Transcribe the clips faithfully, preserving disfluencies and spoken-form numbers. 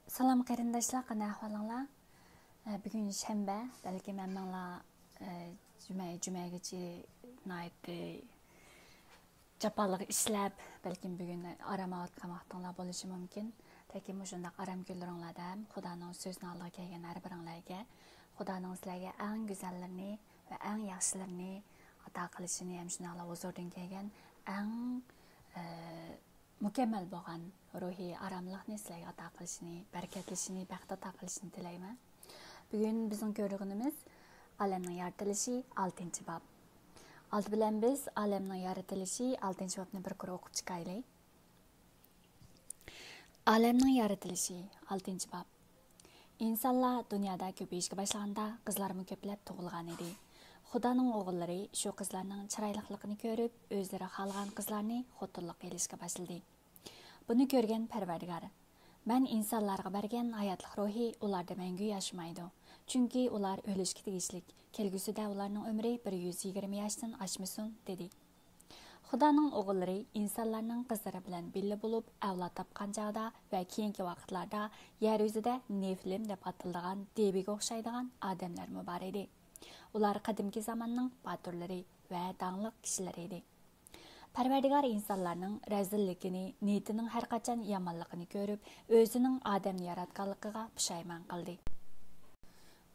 سالام قېرىنداشلار، قانداق ئەھۋالىڭلار؟ ئە، بۈگۈن شەنبە، بەلكىم ھەممىڭلار، ئە، جۈمە، جۈمەگىچە ناھايىتى جاپالىق ئىشلەپ، بەلكىم بۈگۈن ئارام ئاۋاتقان ۋاقتىڭلار بولۇشى مۇمكىن. لېكىن مۇشۇنداق ئارام كۈنلىرىڭلاردا ھەم خۇدانىڭ سۆزىنىڭ ئالدىغا كەلگەن ھەر بىرىڭلارگە خۇدانىڭ سىلەرگە ئەڭ گۈزەللىرىنى ۋە ئەڭ ياخشىلىرىنى ئاتا قىلىشىنى ھەم شۇنداقلا ھۇزۇردىن كەلگەن ئەڭ، ئە، مۇكەممەل بولغان روھىي ئاراملىقنى سىلەرگە ئاتا قىلىشىنى، بەرىكەتلىشىنى، بەخت ئاتا قىلىشىنى تىلەيمەن. بۈگۈن بىزنىڭ كۆرىدىغىنىمىز ئالەمنىڭ يارىتىلىشى، ئالتىنچى باب. ئالدى بىلەن بىز ئالەمنىڭ يارىتىلىشى، ئالتىنچى بابنى بىر قۇر ئوقۇپ چىقايلى. ئالەمنىڭ يارىتىلىشى، ئالتىنچى باب. ئىنسانلار دۇنيادا كۆپىيىشكە باشلىغاندا، قىزلارمۇ كۆپلەپ تۇغۇلغانىدى. خۇدانىڭ ئوغۇللىرى شۇ قىزلارنىڭ چىرايلىقلىقىنى كۆرۈپ، ئۆزلىرى خالىغان قىزلارنى خوتۇنلۇققا ئېلىشقا باشلىدى. بۇنى كۆرگەن پەرۋەردىگار، مەن ئىنسانلارغا بەرگەن ھاياتلىق روھى ئۇلاردا مەڭگۈ ياشىمايدۇ. چۈنكى ئۇلار ئۆلۈشكە تېگىشلىك، كەلگۈسىدە ئۇلارنىڭ ئۆمرى بىر يۈز يىگىرمە ياشتىن ئاشمىسۇن، دېدى. خۇدانىڭ ئوغۇللىرى ئىنسانلارنىڭ قىزلىرى بىلەن بىللە بولۇپ، ئەۋلاد تاپقان چاغدا ۋە كېيىنكى ۋاقىتلاردا يەر يۈزىدە نېفىلىم دەپ ئاتىلىدىغان دېۋىگە ئوخشايدىغان ئادەملەرمۇ بار ئىدى. ئۇلار قەدىمكى زاماننىڭ باتۇرلىرى ۋە داڭلىق كىشىلىرى ئىدى. پەرۋەردىگار ئىنسانلارنىڭ رەزىللىكىنى، نىيىتىنىڭ ھەرقاچان يامانلىقىنى كۆرۈپ، ئۆزىنىڭ ئادەمنى ياراتقانلىقىغا پۇشايمان قىلدى.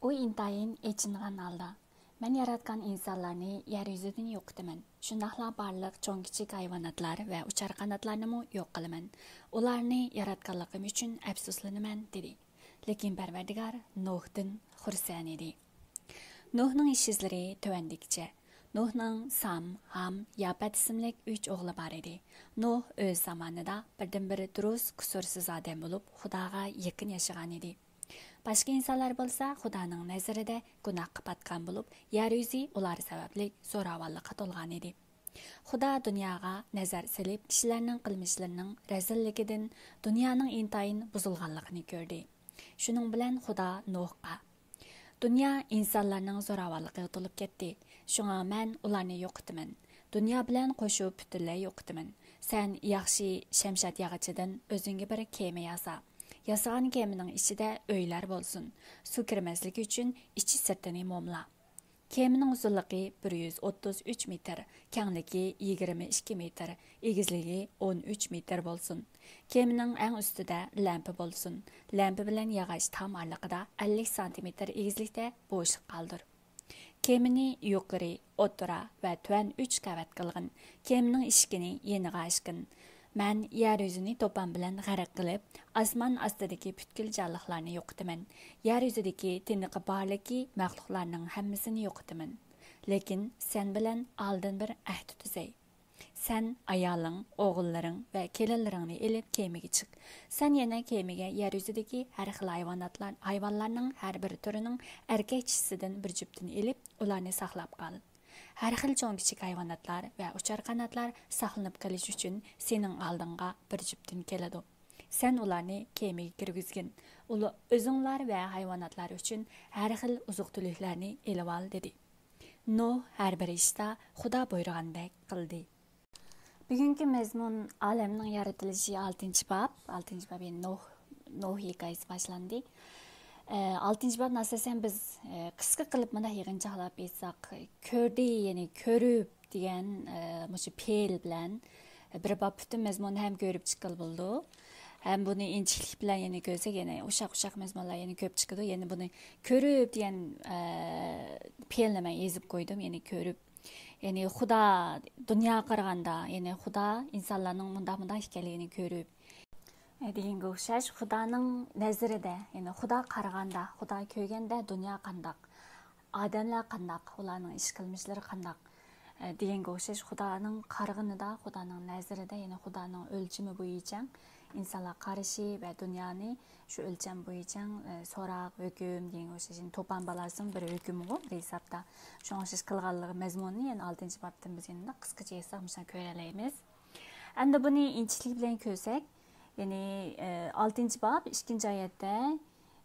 ئۇ ئىنتايىن ئېچىنغان ھالدا، مەن ياراتقان ئىنسانلارنى يەر يۈزىدىن يوقىتىمەن. شۇنداقلا بارلىق چوڭ-كىچىك ھايۋاناتلار ۋە ئۇچار قاناتلارنىمۇ يوق قىلىمەن. ئۇلارنى ياراتقانلىقىم ئۈچۈن ئەپسۇسلىنىمەن، دېدى. لېكىن پەرۋەردىگار نوھتىن خۇرسەن ئىدى. نوھنىڭ ئىش-ئىزلىرى تۆۋەندىكىچە. نوھنىڭ سام، ھام، ياپەت ئىسىملىك ئۈچ ئوغلى بار ئىدى. نوھ ئۆز زامانىدا بىردىنبىر دۇرۇس، قۇسۇرسىز ئادەم بولۇپ، خۇداغا يېقىن ياشىغان ئىدى. باشقا ئىنسانلار بولسا خۇدانىڭ نەزىرىدە گۇناھقا پاتقان بولۇپ، يەر يۈزى ئۇلار سەۋەبلىك زوراۋانلىققا تولغان ئىدى. خۇدا دۇنياغا نەزەر سېلىپ، كىشىلەرنىڭ قىلمىشلىرىنىڭ رەزىللىكىدىن دۇنيانىڭ ئىنتايىن بۇزۇلغانلىقىنى كۆردى. شۇنىڭ بىلەن خۇدا نوھقا، دۇنيا ئىنسانلارنىڭ زوراۋانلىقىغا تولۇپ كەتتى. شۇڭا مەن ئۇلارنى يوقىتىمەن. دۇنيا بىلەن قوشۇپ پۈتۈنلەي يوقىتىمەن. سەن ياخشى شەمشاد ياغىچىدىن ئۆزۈڭگە بىر كېمە ياسا. ياسىغان كېمىنىڭ ئىچىدە ئۆيلەر بولسۇن. سۇ كىرمەسلىكى ئۈچۈن ئىچى سىرتىنى موملا. كېمىنىڭ ئۇزۇنلۇقى بىر يۈز ئوتتۇز ئۈچ مېتىر، كەڭلىكى يىگىرمە ئىككى مېتىر، ئېگىزلىكى ئون ئۈچ مېتىر بولسۇن. كېمىنىڭ ئەڭ ئۈستىدە لەمپە بولسۇن. لەمپە بىلەن ياغاچ تام ئارىلىقىدا ئەللىك سانتىمېتىر ئېگىزلىكتە بوشلۇق قالدۇر. كېمىنى يۇقىرى، ئوتتۇرا ۋە تۆۋەن ئۈچ قەۋەت قىلغىن. كېمىنىڭ ئىشىكىنى يېنىغا ئاچقىن. مەن يەر يۈزىنى توپان بىلەن غەرق قىلىپ، ئاسمان ئاستىدىكى پۈتكۈل جانلىقلارنى يوقىتىمەن. يەر يۈزىدىكى تىنىقى بارلىكى مەخلۇقلارنىڭ ھەممىسىنى يوقىتىمەن. لېكىن سەن بىلەن ئالدىن بىر ئەھدى تۈزەي. سەن، ئايالىڭ، ئوغۇللىرىڭ ۋە كېلىنلىرىڭنى ئېلىپ كېمىگە چىق. سەن يەنە كېمىگە يەر يۈزىدىكى ھەر خىل ھايۋاناتلار، ھايۋانلارنىڭ ھەر بىر تۈرىنىڭ ئەركەك چىشىسىدىن بىر جۈپتىنى ئېلىپ، ئۇلارنى ساقلاپ قال. ھەر خىل چوڭ-كىچىك ھايۋاناتلار ۋە ئۇچار قاناتلار ساقلىنىپ قېلىش ئۈچۈن سېنىڭ ئالدىڭغا بىر جۈپتىن كېلىدۇ. سەن ئۇلارنى كېمىگە كىرگۈزگىن. ئۇلا-، ئۆزۈڭلار ۋە ھايۋاناتلار ئۈچۈن ھەر خىل ئوزۇق-تۈلۈكلەرنى ئېلىۋال، دېدى. نوھ ھەر بىر ئىشتا خۇدا بۇيرۇغاندەك قىلدى. بۈگۈنكى مەزمۇن ئالەمنىڭ يارىتىلىشى، ئالتىنچى باب. ئالتىنچى باب، يەنى نوھ، نوھ ھېكايىسى باشلاندى. ئە، ئالتىنچى بابنى ئاساسەن بىز، ئە، قىسقا قىلىپ مۇنداق يىغىنچاقلاپ ئېيتساق، كۆردى، يەنى كۆرۈپ دېگەن، ئە، مۇشۇ پېئىل بىلەن بىر باب پۈتۈن مەزمۇننى ھەم كۆرۈپ چىققىلى بولىدۇ. ھەم بۇنى ئىنچىكىلىك بىلەن يەنە كۆرسەك، يەنە ئۇششاق-ئۇششاق مەزمۇنلار يەنە كۆپ چىقىدۇ. يەنە بۇنى كۆرۈپ دېگەن، ئە، پېئىلنى مەن يېزىپ قويدۇم، يەنى كۆرۈپ. يەنى خۇدا، دۇنياغا قارىغاندا، يەنى خۇدا ئىنسانلارنىڭ مۇنداق-مۇنداق ئىكەنلىكىنى كۆرۈپ، ئە، دېگەنگە ئوخشاش، خۇدانىڭ نەزىرىدە، يەنى خۇدا قارىغاندا، خۇدا كۆرگەندە دۇنيا قانداق، ئادەملەر قانداق، ئۇلارنىڭ ئىش قىلمىشلىرى قانداق، ئە، دېگەنگە ئوخشاش، خۇدانىڭ قارىغىنىدا، خۇدانىڭ نەزىرىدە، يەنى خۇدانىڭ ئۆلچىمى بويىچە ئىنسانلار قارىشى ۋە دۇنيانى شۇ ئۆلچەم بويىچە، ئە، سوراق، ھۆكۈم دېگەنگە ئوخشاش، يەنى توپان بالاسىمۇ بىر ھۆكۈمغۇ بىر ھېسابتا. شۇنىڭغا ئوخشاش قىلغانلىقى مەزمۇنىنى يەنە ئالتىنچى بابتىن بىز يەنە قىسقىچە يازساق مۇشۇنداق كۆرەلەيمىز. ئەمدى بۇنى ئىنچىكىلىك بىلەن كۆرسەك، يەنى، ئە، ئالتىنچى باب ئىككىنچى ئايەتتە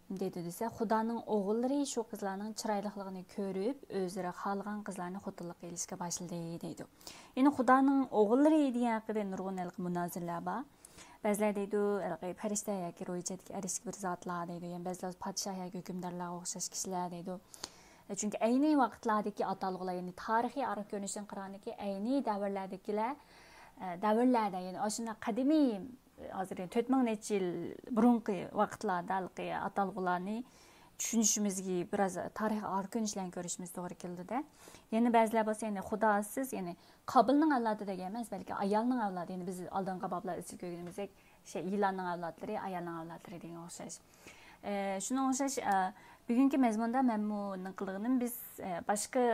نېمە دەيدۇ دېسە، خۇدانىڭ ئوغۇللىرى شۇ قىزلارنىڭ چىرايلىقلىقىنى كۆرۈپ، ئۆزلىرى خالىغان قىزلارنى خوتۇنلۇققا ئېلىشقا باشلىدى، دەيدۇ. يەنى خۇدانىڭ ئوغۇللىرى دېگەن ھەققىدە نۇرغۇن ھېلىقى مۇنازىرىلەر بار. بەزىلەر دەيدۇ، ھېلىقى پەرىشتە ياكى روھىي جەھەتتىكى ئەرشتىكى بىر زاتلار دەيدۇ، يەنە بەزىلەر پادىشاھ ياكى ھۆكۈمدارلارغا ئوخشاش كىشىلەر دەيدۇ. چۈنكى ئەينى ۋاقىتلاردىكى ئاتالغۇلار، يەنى تارىخىي ئارقا كۆرۈنۈشتىن قارىغاندىكى ئەينى دەۋرلەردىكىلەر، دەۋرلەردە، يەنى ئاشۇنداق قەدىمىي، ھازىر يەنى تۆت مىڭ نەچچە يىل بۇرۇنقى ۋاقىتلاردا ھېلىقى ئاتالغۇلارنى چۈشىنىشىمىزگە بىراز تارىخىي ئارقا كۆرۈنۈشلەرنى كۆرۈشىمىز توغرا كېلىدۇ-دە. يەنە بەزىلەر بولسا، يەنى خۇداسىز، يەنى قابىلنىڭ ئەۋلادى دېگەن ئەمەس، بەلكى ئايالنىڭ ئەۋلادى. يەنى بىز ئالدىنقى بابلار ئىچىدە كۆرگىنىمىزدەك، شۇ يىلاننىڭ ئەۋلادلىرى، ئايالنىڭ ئەۋلادلىرى دېگەن ئوخشاش. ئە، شۇنىڭغا ئوخشاش، ئە، بۈگۈنكى مەزمۇندا مەنمۇ نېمە قىلغىنىم، بىز، ئە، باشقا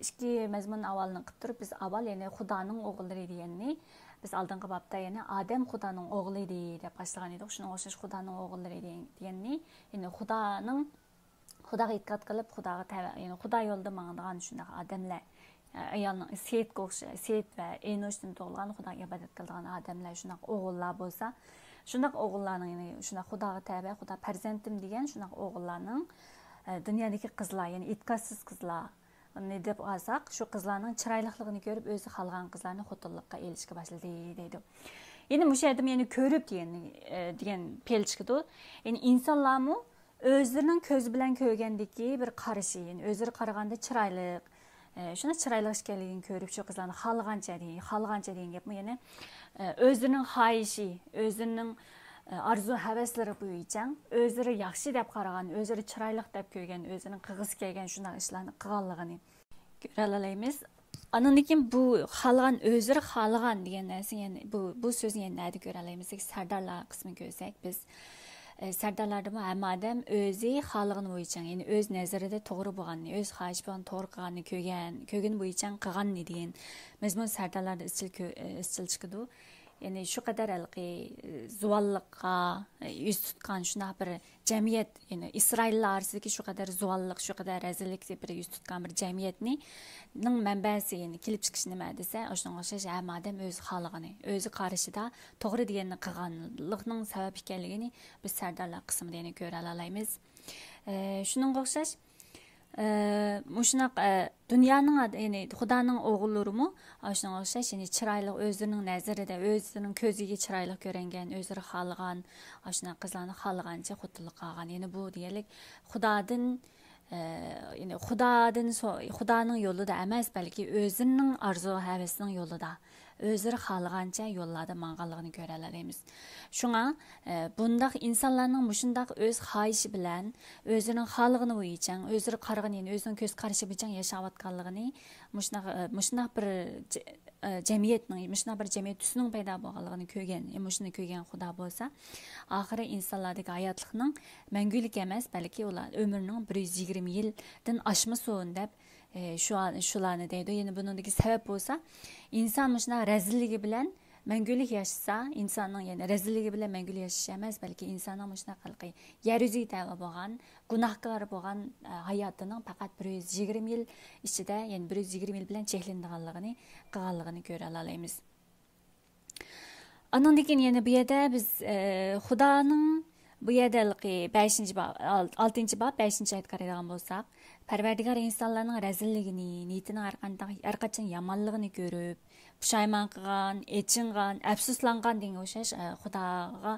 ئىككى مەزمۇن ھاۋالىنى قىلىپ تۇرۇپ، بىز ئاۋۋال يەنى خۇدانىڭ ئوغۇللىرى دېگەننى، بىز ئالدىنقى بابتا يەنى ئادەم خۇدانىڭ ئوغلى ئىدى دەپ باشلىغان ئىدۇق. شۇنىڭغا ئوخشاش خۇدانىڭ ئوغۇللىرى دېگەن-، دېگەننى، يەنى خۇدانىڭ، خۇداغا ئېتىقاد قىلىپ، خۇداغا تەۋە، يەنى خۇدا يولىدا ماڭىدىغان شۇنداق ئادەملەر، ئايالنىڭ سېيىتكە ئوخشاش، سېيىت ۋە ئېنوشتىن تۇغۇلغان خۇداغا ئىبادەت قىلىدىغان ئادەملەر، شۇنداق ئوغۇللار بولسا، شۇنداق ئوغۇللارنىڭ، يەنى شۇنداق خۇداغا تەۋە، خۇدا پەرزەنتىم دېگەن شۇنداق ئوغۇللارنىڭ، ئە، دۇنيادىكى قىزلار، يەنى ئېتىقادسىز قىزلارنى دەپ ئالساق، شۇ قىزلارنىڭ چىرايلىقلىقىنى كۆرۈپ، ئۆزى خالىغان قىزلارنى خوتۇنلۇققا ئېلىشكە باشلىدى دەيدۇ. يەنى مۇشۇ يەردىمۇ يەنە كۆرۈپ دېگەن، ئە، دېگەن پېئىل چىقىدۇ. يەنى ئىنسانلارمۇ ئۆزلىرىنىڭ كۆزى بىلەن كۆرگەندىكى بىر قارىشى، يەنى ئۆزلىرى قارىغاندا چىرايلىق، ئە، شۇنداق چىرايلىق ئىكەنلىكىنى كۆرۈپ، شۇ قىزلارنى خالىغانچە دېگەن، خالىغانچە دېگەن گەپمۇ يەنە، ئە، ئۆزلىرىنىڭ خاھىشى، ئۆزلىرىنىڭ، ئە، ئارزۇ ھەۋەسلىرى بويىچە، ئۆزلىرى ياخشى دەپ قارىغان، ئۆزلىرى چىرايلىق دەپ كۆرگەن، ئۆزلىرىنىڭ قىلغۇسى كەلگەن شۇنداق ئىشلارنى قىلغانلىقىنى كۆرەلەيمىز. ئاندىن كېيىن بۇ خالىغان، ئۆزلىرى خالىغان دېگەن نەرسە، يەنى بۇ، بۇ سۆزنى يەنە نەدە كۆرەلەيمىز دېسەك، سەردارلار قىسمىنى كۆرسەك بىز، ئە، سەردارلاردا بۇ ھەممە ئادەم ئۆزى خالىغىنى بويىچە، يەنى ئۆز نەزىرىدە توغرا بولغاننى، ئۆز خاھىشى بولغان توغرا قىلغاننى كۆرگەن، كۆرگىنى بويىچە قىلغاننى دېگەن مەزمۇن سەردارلاردا ئىزچىل كۆ-، ئە، ئىزچىل چىقىدۇ. يەنى شۇ قەدەر ھېلىقى، ئە، زۇۋانلىققا، ئە، يۈز تۇتقان شۇنداق بىر جەمئىيەت، يەنى ئىسرائىللار ئارىسىدىكى شۇ قەدەر زۇۋانلىق، شۇ قەدەر رەزىللىك بىر يۈز تۇتقان بىر جەمئىيەتنى، نىڭ مەنبەسى، يەنى كېلىپ چىقىشى نېمە دېسە، ئاشۇنىڭغا ئوخشاش ھەممە ئادەم ئۆز خالىغىنى، ئۆزى قارىشىدا توغرا دېگەننى قىلغانلىقنىڭ سەۋەب ئىكەنلىكىنى بىز سەردارلار قىسمىدا يەنە كۆرەلەيمىز. ئە، شۇنىڭغا ئوخشاش، ئە، مۇشۇنداق، ئە، دۇنيانىڭ ئاد-، يەنى خۇدانىڭ ئوغۇللىرىمۇ ئاشۇنىڭغا ئوخشاش، يەنى چىرايلىق، ئۆزلىرىنىڭ نەزىرىدە، ئۆزلىرىنىڭ كۆزىگە چىرايلىق كۆرۈنگەن، ئۆزلىرى خالىغان، ئاشۇنداق قىزلارنى خالىغانچە خوتۇنلۇققا ئالغان. يەنى بۇ دېگەنلىك خۇدادىن، ئە، يەنى خۇدادىن سو-، خۇدانىڭ يولىدا ئەمەس، بەلكى ئۆزىنىڭ ئارزۇ ھەۋىسىنىڭ يولىدا، ئۆزلىرى خالىغانچە يوللاردا ماڭغانلىقىنى كۆرەلەيمىز. شۇڭا، ئە، بۇنداق ئىنسانلارنىڭ مۇشۇنداق ئۆز خاھىشى بىلەن، ئۆزىنىڭ خالىغىنى بويىچە، ئۆزلىرى قارىغىنى، يەنى ئۆزىنىڭ كۆز قارىشى بويىچە ياشاۋاتقانلىقىنى، مۇشۇنداق، ئە، مۇشۇنداق بىر جە-، ئە، جەمئىيەتنىڭ، مۇشۇنداق بىر جەمئىيەت تۈسىنىڭ پەيدا بولغانلىقىنى كۆرگەن، ئە، مۇشۇنى كۆرگەن خۇدا بولسا، ئاخىرى ئىنسانلاردىكى ھاياتلىقنىڭ مەڭگۈلۈك ئەمەس، بەلكى ئۇلار ئۆمرىنىڭ بىر يۈز يىگىرمە يىلدىن ئاشمىسۇن دەپ، ئى، شۇ، شۇلارنى دەيدۇ. يەنە بۇنىڭدىكى سەۋەب بولسا، ئىنسان مۇشۇنداق رەزىللىكى بىلەن مەڭگۈلۈك ياشىسا، ئىنساننىڭ يەنە رەزىللىكى بىلەن مەڭگۈلۈك ياشاش ئەمەس، بەلكى ئىنساننىڭ مۇشۇنداق ھېلىقى يەر يۈزىگە تەۋە بولغان، گۇناھكار بولغان، ئە، ھاياتىنىڭ پەقەت بىر يۈز يىگىرمە يىل ئىچىدە، يەنى بىر يۈز يىگىرمە يىل بىلەن چەكلىنىدىغانلىقىنى، قىلغانلىقىنى كۆرەلەيمىز. ئانىڭدىن كېيىن يەنە بۇ يەردە بىز، ئە، خۇدانىڭ بۇ يەردە ھېلىقى بەشىنچى باب، ئال-، ئالتىنچى باب، بەشىنچى ئايەتكە قارايدىغان بولساق، پەرۋەردىگار ئىنسانلارنىڭ رەزىللىكىنى، نىيىتىنىڭ ھەر قانداق، ھەر قاچان يامانلىقىنى كۆرۈپ، پۇشايمان قىلغان، ئېچىنغان، ئەپسۇسلانغان دېگەنگە ئوخشاش، ئە، خۇداغا،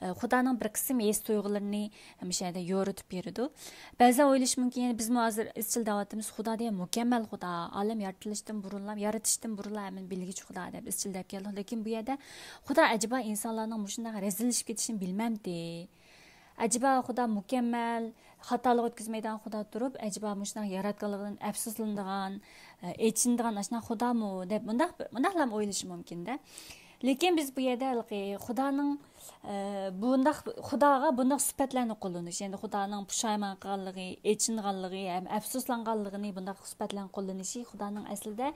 ئە، خۇدانىڭ بىر قىسىم ھېس تۇيغۇلىرىنى مۇشۇ يەردە يورۇتۇپ بېرىدۇ. بەزىلەر ئويلىشى مۇمكىن، يەنى بىزمۇ ھازىر ئىزچىل دەۋاتىمىز، خۇدا دېگەن مۇكەممەل خۇدا، ئالەم يارىتىلىشتىن بۇرۇنلا، يارىتىشتىن بۇرۇنلا ھەممىنى بىلگۈچى خۇدا دەپ ئىزچىل دەپ كەلدۇق. لېكىن بۇ يەردە خۇدا ئەجەبا ئىنسانلارنىڭ مۇشۇنداق رەزىللىشىپ كېتىشىنى بىلمەمتى؟ ئەجەبا خۇدا مۇكەممەل، خاتالىق ئۆتكۈزمەيدىغان خۇدا تۇرۇپ، ئەجەبا مۇشۇنداق ياراتقانلىقىدىن ئەپسۇسلىنىدىغان، ئە، ئېچىنىدىغان ئاشۇنداق خۇدامۇ دەپ مۇنداق، مۇنداقلارمۇ ئويلىشى مۇمكىن-دە. لېكىن بىز بۇ يەردە ھېلىقى خۇدانىڭ، ئە، بۇنداق، خۇداغا بۇنداق سۈپەتلەرنى قوللىنىش، يەنى خۇدانىڭ پۇشايمان قىلغانلىقى، ئېچىنغانلىقى ھەم ئەپسۇسلانغانلىقىنى بۇنداق سۈپەتلەرنى قوللىنىشى خۇدانىڭ ئەسلىدە،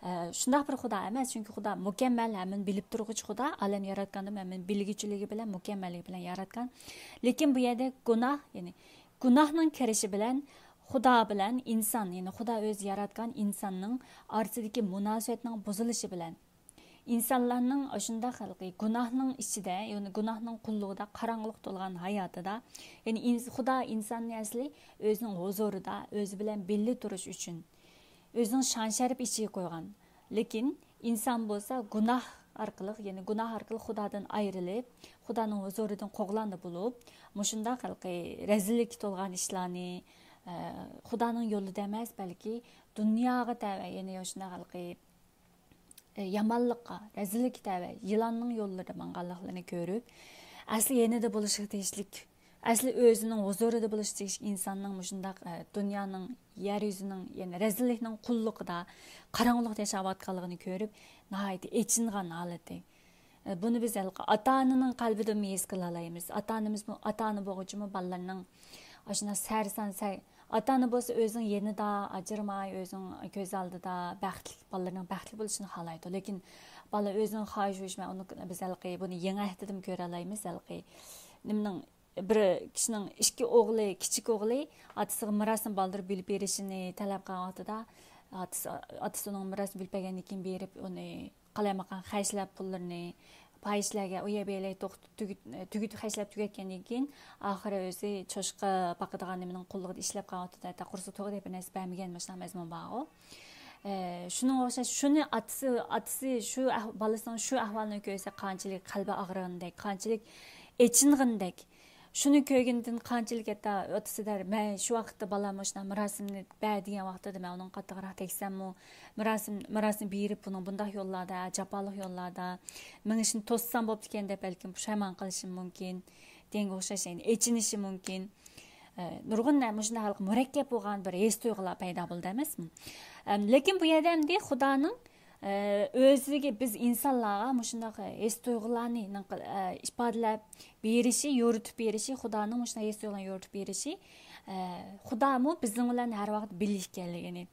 ئە، شۇنداق بىر خۇدا ئەمەس، چۈنكى خۇدا مۇكەممەل، ھەممىنى بىلىپ تۇرغۇچى خۇدا، ئالەم ياراتقاندىن ھەممىنى بىلگۈچىلىكى بىلەن، مۇكەممەللىكى بىلەن ياراتقان. لېكىن بۇ يەردە گۇناھ، يەنى گۇناھنىڭ كىرىشى بىلەن خۇدا بىلەن ئىنسان، يەنى خۇدا ئۆزى ياراتقان ئىنساننىڭ ئارىسىدىكى مۇناسىۋەتنىڭ بۇزۇلۇشى بىلەن، ئىنسانلارنىڭ ئاشۇنداق ھېلىقى گۇناھنىڭ ئىچىدە، يەنى گۇناھنىڭ قۇللۇقىدا، قاراڭغۇلۇق تولغان ھاياتىدا، يەنى ئىنس-، خۇدا ئىنساننى ئەسلى ئۆزىنىڭ ھۇزۇرىدا، ئۆزى بىلەن بىللە تۇرۇش ئۈچۈن، ئۆزىنىڭ شان-شەرىپى ئىچىگە قويغان. لېكىن ئىنسان بولسا گۇناھ، ئارقىلىق، يەنى گۇناھ ئارقىلىق خۇدادىن ئايرىلىپ، خۇدانىڭ ھۇزۇرىدىن قوغلاندى بولۇپ، مۇشۇنداق ھېلىقى رەزىللىككە تولغان ئىشلارنى، ئە، خۇدانىڭ يولىدا ئەمەس، بەلكى دۇنياغا تەۋە، يەنى شۇنداق ھېلىقى، ئە، يامانلىققا، رەزىللىككە تەۋە، يىلاننىڭ يوللىرىدا ماڭغانلىقلىرىنى كۆرۈپ، ئەسلى يېنىدا بولۇشقا تېگىشلىك، ئەسلى ئۆزىنىڭ ھۇزۇرىدا بولۇشقا تېگىشلىك ئىنساننىڭ مۇشۇنداق، ئە، دۇنيانىڭ، يەر يۈزىنىڭ، يەنى رەزىللىكنىڭ قۇللۇقىدا، قاراڭغۇلۇقتا ياشاۋاتقانلىقىنى كۆرۈپ، ناھايىتى ئېچىنغان ھالىتى. ئە، بۇنى بىز ھېلىقى ئاتا-ئانىنىڭ قەلبىدىنمۇ ھېس قىلالايمىز. ئاتا-ئانىمىزمۇ، ئاتا-ئانا بولغۇچىمۇ بالىلىرىنىڭ ئاشۇنداق سەرسان، سەر-، ئاتا-ئانا بولسا ئۆزىنىڭ يېنىدا، ئاجرىماي، ئۆزىنىڭ كۆز ئالدىدا بەختلىك، بالىلىرىنىڭ بەختلىك بولۇشىنى خالايدۇ. لېكىن بالا ئۆزىنىڭ خاھىشى بويىچە، مەن ئۇنى، بىز ھېلىقى بۇنى يېڭى ھەپتىدىمۇ كۆرەلەيمىز. ھېلىقى نېمىنىڭ، بىر كىشىنىڭ ئىككى ئوغلى، كىچىك ئوغلى ئاتىسىغا مىراسنى بالدۇر بۆلۈپ بېرىشىنى تەلەپ قىلغان ۋاقتىدا، ئاتىسى، ئاتىسى ئۇنىڭ مىراسنى بۆلۈپ بەرگەندىن كېيىن بېرىپ، ئۇنى قالايمىقان خەجلەپ پۇللىرىنى، پاھىشىلەرگە ئۇ يەر بۇ يەرلەرگە توختىتىپ تۈگىتىپ خەجلەپ تۈگەتكەندىن كېيىن، ئاخىرى ئۆزى چوشقا باقىدىغان نېمىنىڭ قۇللۇقىدا ئىشلەپ قالغان ۋاقتىدا، ھەتتا قورسىقى توق دەپ بىر نەرسە بەرمىگەن، مۇشۇنداق مەزمۇن بارغۇ. ئە، شۇنىڭغا ئوخشاش، شۇنى ئاتىسى، ئاتىسى شۇ ئەھ-، بالىسىنىڭ شۇ ئەھۋالىنى كۆرسە، قانچىلىك قەلبى ئاغرىغىنىدەك، قانچىلىك ئېچىنغىنىدەك. شۇنى كۆرگەندىن قانچىلىك ھەتتا ئاتىسى دەر، مەن شۇ ۋاقىتتا بالام مۇشۇنداق مىراسىمنى بەر دېگەن ۋاقتىدا، مەن ئۇنىڭغا قاتتىقراق تەگسەممۇ، مىراسىم-، مىراسنى بېرىپ، بۇنىڭ بۇنداق يوللاردا، جاپالىق يوللاردا مېڭىشىنى توسسام بوپتىكەن دەپ، بەلكىم پۇشايمان قىلىشىمۇ مۇمكىن، دېگەنگە ئوخشاش، يەنى ئېچىنىشى مۇمكىن. ئە، نۇرغۇن نە-، مۇشۇنداق ھېلىقى مۇرەككەپ بولغان بىر ھېس تۇيغۇلار پەيدا بولىدۇ ئەمەسمۇ؟ ئەم، لېكىن بۇ يەردە ئەمدى خۇدانىڭ، ئە، ئۆزىگە، بىز ئىنسانلارغا مۇشۇنداق ھېس تۇيغۇلارنى نىڭ-، ئە، ئىپادىلەپ بېرىشى، يورۇتۇپ بېرىشى، خۇدانىڭ مۇشۇنداق ھېس تۇيغۇلارنى يورۇتۇپ بېرىشى، ئە، خۇدامۇ بىزنىڭ بىلەن ھەر ۋاقىت بىللە ئىكەنلىكىنى.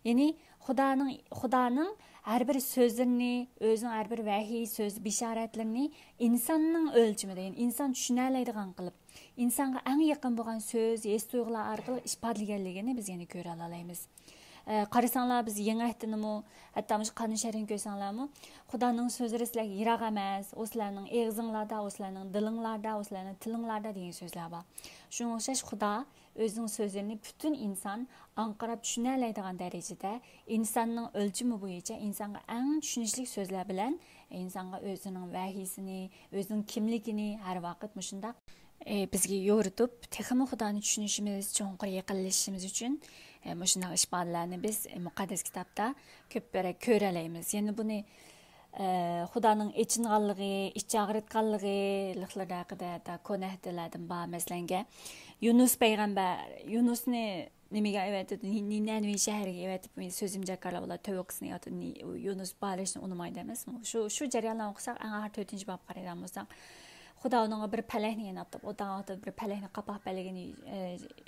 يەنى خۇدانىڭ، خۇدانىڭ ھەر بىر سۆزلىرىنى، ئۆزىنىڭ ھەر بىر ۋەھىي سۆز، بېشارەتلىرىنى ئىنساننىڭ ئۆلچىمىدە، يەنى ئىنسان چۈشىنەلەيدىغان قىلىپ، ئىنسانغا ئەڭ يېقىن بولغان سۆز، ھېس تۇيغۇلار ئارقىلىق ئىپادىلىگەنلىكىنى بىز يەنە كۆرەلالايمىز. ئە، قارىساڭلار، بىز يېڭى ئەھدىنىمۇ، ھەتتا مۇشۇ قانۇن شەرئىنى كۆرسەڭلارمۇ، خۇدانىڭ سۆزلىرى سىلەرگە يىراق ئەمەس، ئۇ سىلەرنىڭ ئېغىزىڭلاردا، ئۇ سىلەرنىڭ دىلىڭلاردا، ئۇ سىلەرنىڭ تىلىڭلاردا دېگەن سۆزلەر بار. شۇنىڭغا ئوخشاش خۇدا ئۆزىنىڭ سۆزلىرىنى پۈتۈن ئىنسان ئاڭقىراپ چۈشىنەلەيدىغان دەرىجىدە، ئىنساننىڭ ئۆلچىمى بويىچە ئىنسانغا ئەڭ چۈشىنىشلىك سۆزلەر بىلەن، ئىنسانغا ئۆزىنىڭ ۋەھىيسىنى، ئۆزىنىڭ كىملىكىنى ھەر ۋاقىت مۇشۇنداق، ئى، بىزگە يورۇتۇپ، تېخىمۇ خۇدانى چۈشىنىشىمىز، چوڭقۇر يېقىنلىشىشىمىز ئۈچۈن، ئى، مۇشۇنداق ئىپادىلەرنى بىز، ئى، مۇقەددەس كىتابتا كۆپ بىر كۆرەلەيمىز. يەنە بۇنى، ئى، خۇدانىڭ ئېچىنغانلىقى، ئىچ ئاغرىتقانلىقى، لىقلىرى ھەققىدە ھەتتا كونا ئەھدىلەردىن بار. مەسىلەنگە، يۇنۇس پەيغەمبەر، يۇنۇسنى نېمىگە ئەۋەتىدۇ؟ نى-، نى-، نىنەۋى شەھىرىگە ئەۋەتىپ، سۆزۈمجەكارلار بۇلار تۆۋە قىسمىنى ئەۋەتىدۇ. نى-، يۇنۇس بارىشنى ئۇنىمايدۇ ئەمەسمۇ؟ شۇ، شۇ جەريانلارنى ئوقۇساق، ئەڭ ئاخىر تۆتىنچى بابقا قارايدىغان بولساق، خۇدا ئۇنىڭغا بىر پەلەكنى يېنىتىپ، ئۇ داڭلىتىپ بىر پەلەكنى قاپاق پەلىكىنى، ئە،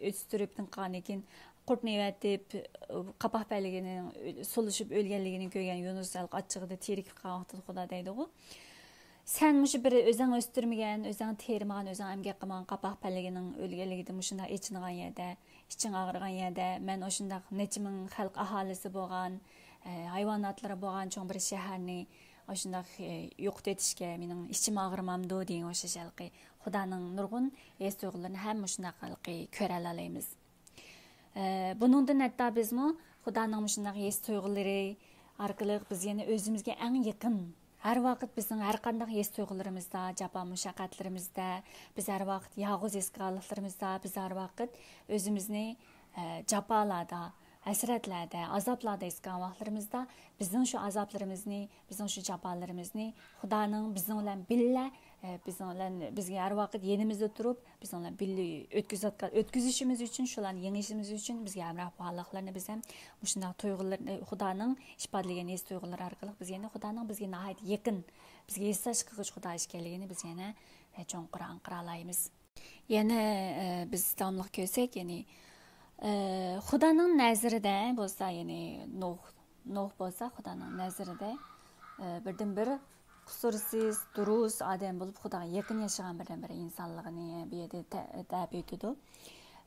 ئۆستۈرۈپ، قىلغاندىن كېيىن، قۇرتنى ئەۋەتىپ، قاپاق پەلىكىنىڭ سولىشىپ ئۆلگەنلىكىنى كۆرگەن يۇنۇس ھېلىقى ئاچچىقىدا تېرىكىپ قالغان ۋاقتىدا خۇدا دەيدىغۇ. سەن مۇشۇ بىر ئۆزۈڭ ئۆستۈرمىگەن، ئۆزۈڭ تېرىمىغان، ئۆزۈڭ ئەمگەك قىلمىغان قاپاق پەلىكىنىڭ ئۆلگەنلىكىدە مۇشۇنداق ئېچىنغان يەردە، ئىچىڭ ئاغرىغان يەردە، مەن ئاشۇنداق نەچچە مىڭ خەلق ئاھالىسى بولغان، ئە، ھايۋاناتلىرى بولغان چوڭ بىر شەھەرنى ئاشۇنداق، ئە، يوقىتىۋېتىشكە مېنىڭ ئىچىم ئاغرىمامدۇ دېگەن ئوخشاش ھېلىقى خۇدانىڭ نۇرغۇن ھېس تۇيغۇلىرىنى ھەم مۇشۇنداق ھېلىقى كۆرەلەيمىز. ئە، بۇنىڭدىن ھەتتا بىزمۇ خۇدانىڭ مۇشۇنداق ھېس تۇيغۇلىرى ئارقىلىق بىز يەنە ئۆزىمىزگە ئەڭ يېقىن، ھەر ۋاقىت بىزنىڭ ھەر قانداق ھېس تۇيغۇلىرىمىزدا، جاپا مۇشەققەتلىرىمىزدە، بىز ھەر ۋاقىت يالغۇز ھېس قىلغانلىقلىرىمىزدا، بىز ھەر ۋاقىت ئۆزىمىزنى، ئە، جاپالاردا، ھەسرەتلەردە، ئازابلاردا ھېس قىلغان ۋاقىتلىرىمىزدا، بىزنىڭ شۇ ئازابلىرىمىزنى، بىزنىڭ شۇ جاپالىرىمىزنى خۇدانىڭ بىزنىڭ بىلەن بىللە، ئە، بىزنىڭ بىلەن، بىزگە ھەر ۋاقىت يېنىمىزدا تۇرۇپ، بىزنىڭ بىللە ئۆتكۈزۈۋاتقان، ئۆتكۈزۈشىمىز ئۈچۈن، شۇلارنى يېڭىشىمىز ئۈچۈن بىزگە ھەمراھ بولغانلىقلىرىنى بىز ھەم مۇشۇنداق تۇيغۇلىرىنى، خۇدانىڭ ئىپادىلىگەن ھېس تۇيغۇلىرى ئارقىلىق بىز يەنە خۇدانىڭ بىزگە ناھايىتى يېقىن، بىزگە ھېسداش قىلغۇچ خۇدا ئىكەنلىكىنى بىز يەنە، ئە، چوڭقۇر ئاڭقىرالايمىز. يەنە، ئە، بىز داۋاملىق كۆرسەك، يەنى، ئە، خۇدانىڭ نەزىرىدە بولسا، يەنى نۇھ، نۇھ بولسا خۇدانىڭ نەزىرىدە، ئە، بىردىنبىر قۇسۇرسىز، دۇرۇس ئادەم بولۇپ، خۇداغا يېقىن ياشىغان بىردىنبىر ئىنسانلىقىنى بۇ يەردە تە-، تەرىپلەيدۇ.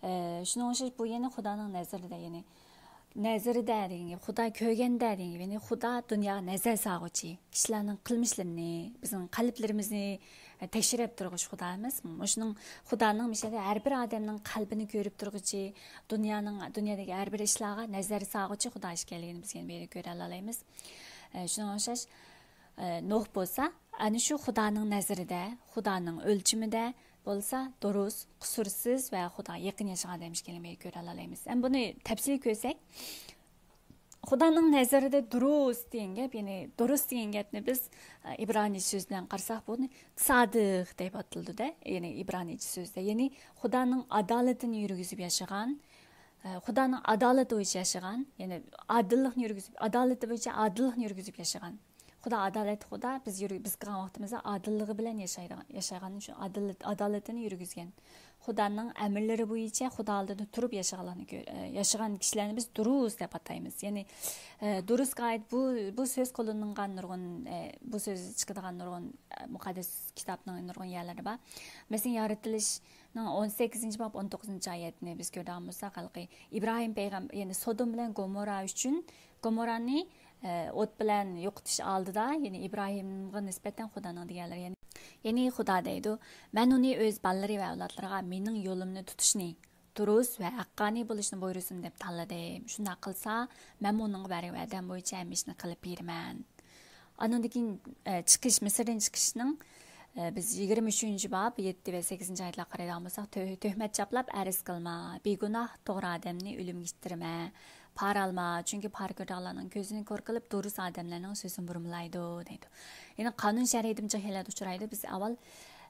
ئە، شۇنىڭغا ئوخشاش بۇ يەنە خۇدانىڭ نەزىرىدە، يەنى نەزىرىدە دېگەن گەپ، خۇدا كۆرگەندە دېگەن گەپ، يەنى خۇدا دۇنياغا نەزەر سالغۇچى، كىشىلەرنىڭ قىلمىشلىرىنى، بىزنىڭ قەلبلىرىمىزنى، ئە، تەكشۈرۈپ تۇرغۇچى خۇدا ئەمەس. مۇشۇنىڭ، خۇدانىڭ مۇشۇ يەردە ھەر بىر ئادەمنىڭ قەلبىنى كۆرۈپ تۇرغۇچى، دۇنيانىڭ، دۇنيادىكى ھەر بىر ئىشلارغا نەزەر سالغۇچى خۇدا ئىكەنلىكىنى بىز يەنە بۇ يەردە كۆرەلالايمىز. ئە، شۇنىڭغا ئوخشاش، نوح بولسا، ئەنە شۇ خۇدانىڭ نەزىرىدە، خۇدانىڭ ئۆلچىمىدە بولسا، دۇرۇس، قۇسۇرسىز ۋە خۇداغا يېقىن ياشىغان ئادەم ئىكەنلىكىنى كۆرەلەيمىز. ئەمما بۇنى تەپسىلىي كۆرسەك، خۇدانىڭ نەزىرىدە دۇرۇس دېگەن گەپ، يەنى دۇرۇس دېگەن گەپنى بىز، ئە، ئىبرانىيچە سۆز بىلەن قارىساق، بۇنى سادىق دەپ ئاتىلىدۇ-دە، يەنى ئىبرانىيچە سۆزدە. يەنى خۇدانىڭ ئادالىتىنى يۈرگۈزۈپ ياشىغان، ئە، خۇدانىڭ ئادالىتى بويىچە ياشىغان، يەنى ئادىللىقنى يۈرگۈزۈپ، ئادالىتى بويىچە ئادىللىقنى يۈرگۈزۈپ ياشىغان. خۇدا ئادالەتلىك خۇدا، بىز يۈرۈ-، بىز قىلغان ۋاقتىمىزدا ئادىللىقى بىلەن ياشايدىغان، ياشايدىغان شۇ ئادىل-، ئادالىتىنى يۈرگۈزگەن. خۇدانىڭ ئەمىرلىرى بويىچە خۇدا ئالدىدا تۇرۇپ ياشىغانلارنى كۆ-، ئە، ياشىغان كىشىلەرنى بىز دۇرۇس دەپ ئاتايمىز. يەنى، ئە، دۇرۇسقا ئائىت بۇ، بۇ سۆز قوللىنىلغان نۇرغۇن، ئە، بۇ سۆز چىقىدىغان نۇرغۇن، ئە، مۇقەددەس كىتابنىڭ نۇرغۇن يەرلىرى بار. مەسىلەن، يارىتىلىشنىڭ ئون سەككىزىنچى باب ئون توققۇزىنچى ئايەتنى بىز كۆرىدىغان بولساق، ھېلىقى ئىبراھىم پەيغەم-، يەنى سودوم بىلەن گومورا ئۈچۈن، گومورانى، ئە، ئوت بىلەن يوقىتىش ئالدىدا، يەنى ئىبراھىمغا نىسبەتەن خۇدانىڭ دېگەنلىرى، يەنى، يەنى خۇدا دەيدۇ، مەن ئۇنى ئۆز بالىلىرى ۋە ئەۋلادلىرىغا مېنىڭ يولۇمنى تۇتۇشنى، دۇرۇس ۋە ھەققانىي بولۇشنى بۇيرۇسۇن دەپ تاللىدىم. شۇنداق قىلسا، مەنمۇ ئۇنىڭغا بەرگەن ۋەدەم بويىچە ھەممە ئىشنى قىلىپ بېرىمەن. ئاندىن كېيىن، ئە، چىقىش، مىسىردىن چىقىشنىڭ، ئە، بىز يىگىرمە ئۈچىنچى باب يەتتە ۋە سەككىزىنچى ئايەتلەرگە قارايدىغان بولساق، تۆ-، تۆھمەت چاپلاپ ئەرز قىلما، بىگۇناھ توغرا ئادەمنى ئۆلۈمگە ئىتتىرمە، پارا ئالما، چۈنكى پارا كۆرىدىغانلارنىڭ كۆزىنى كور قىلىپ، دۇرۇس ئادەملەرنىڭ سۆزىنى بۇرمىلايدۇ، دەيدۇ. يەنى قانۇن شەرئىيىتىمۇ جىق يەرلەردە ئۇچرايدۇ. بىز ئاۋۋال،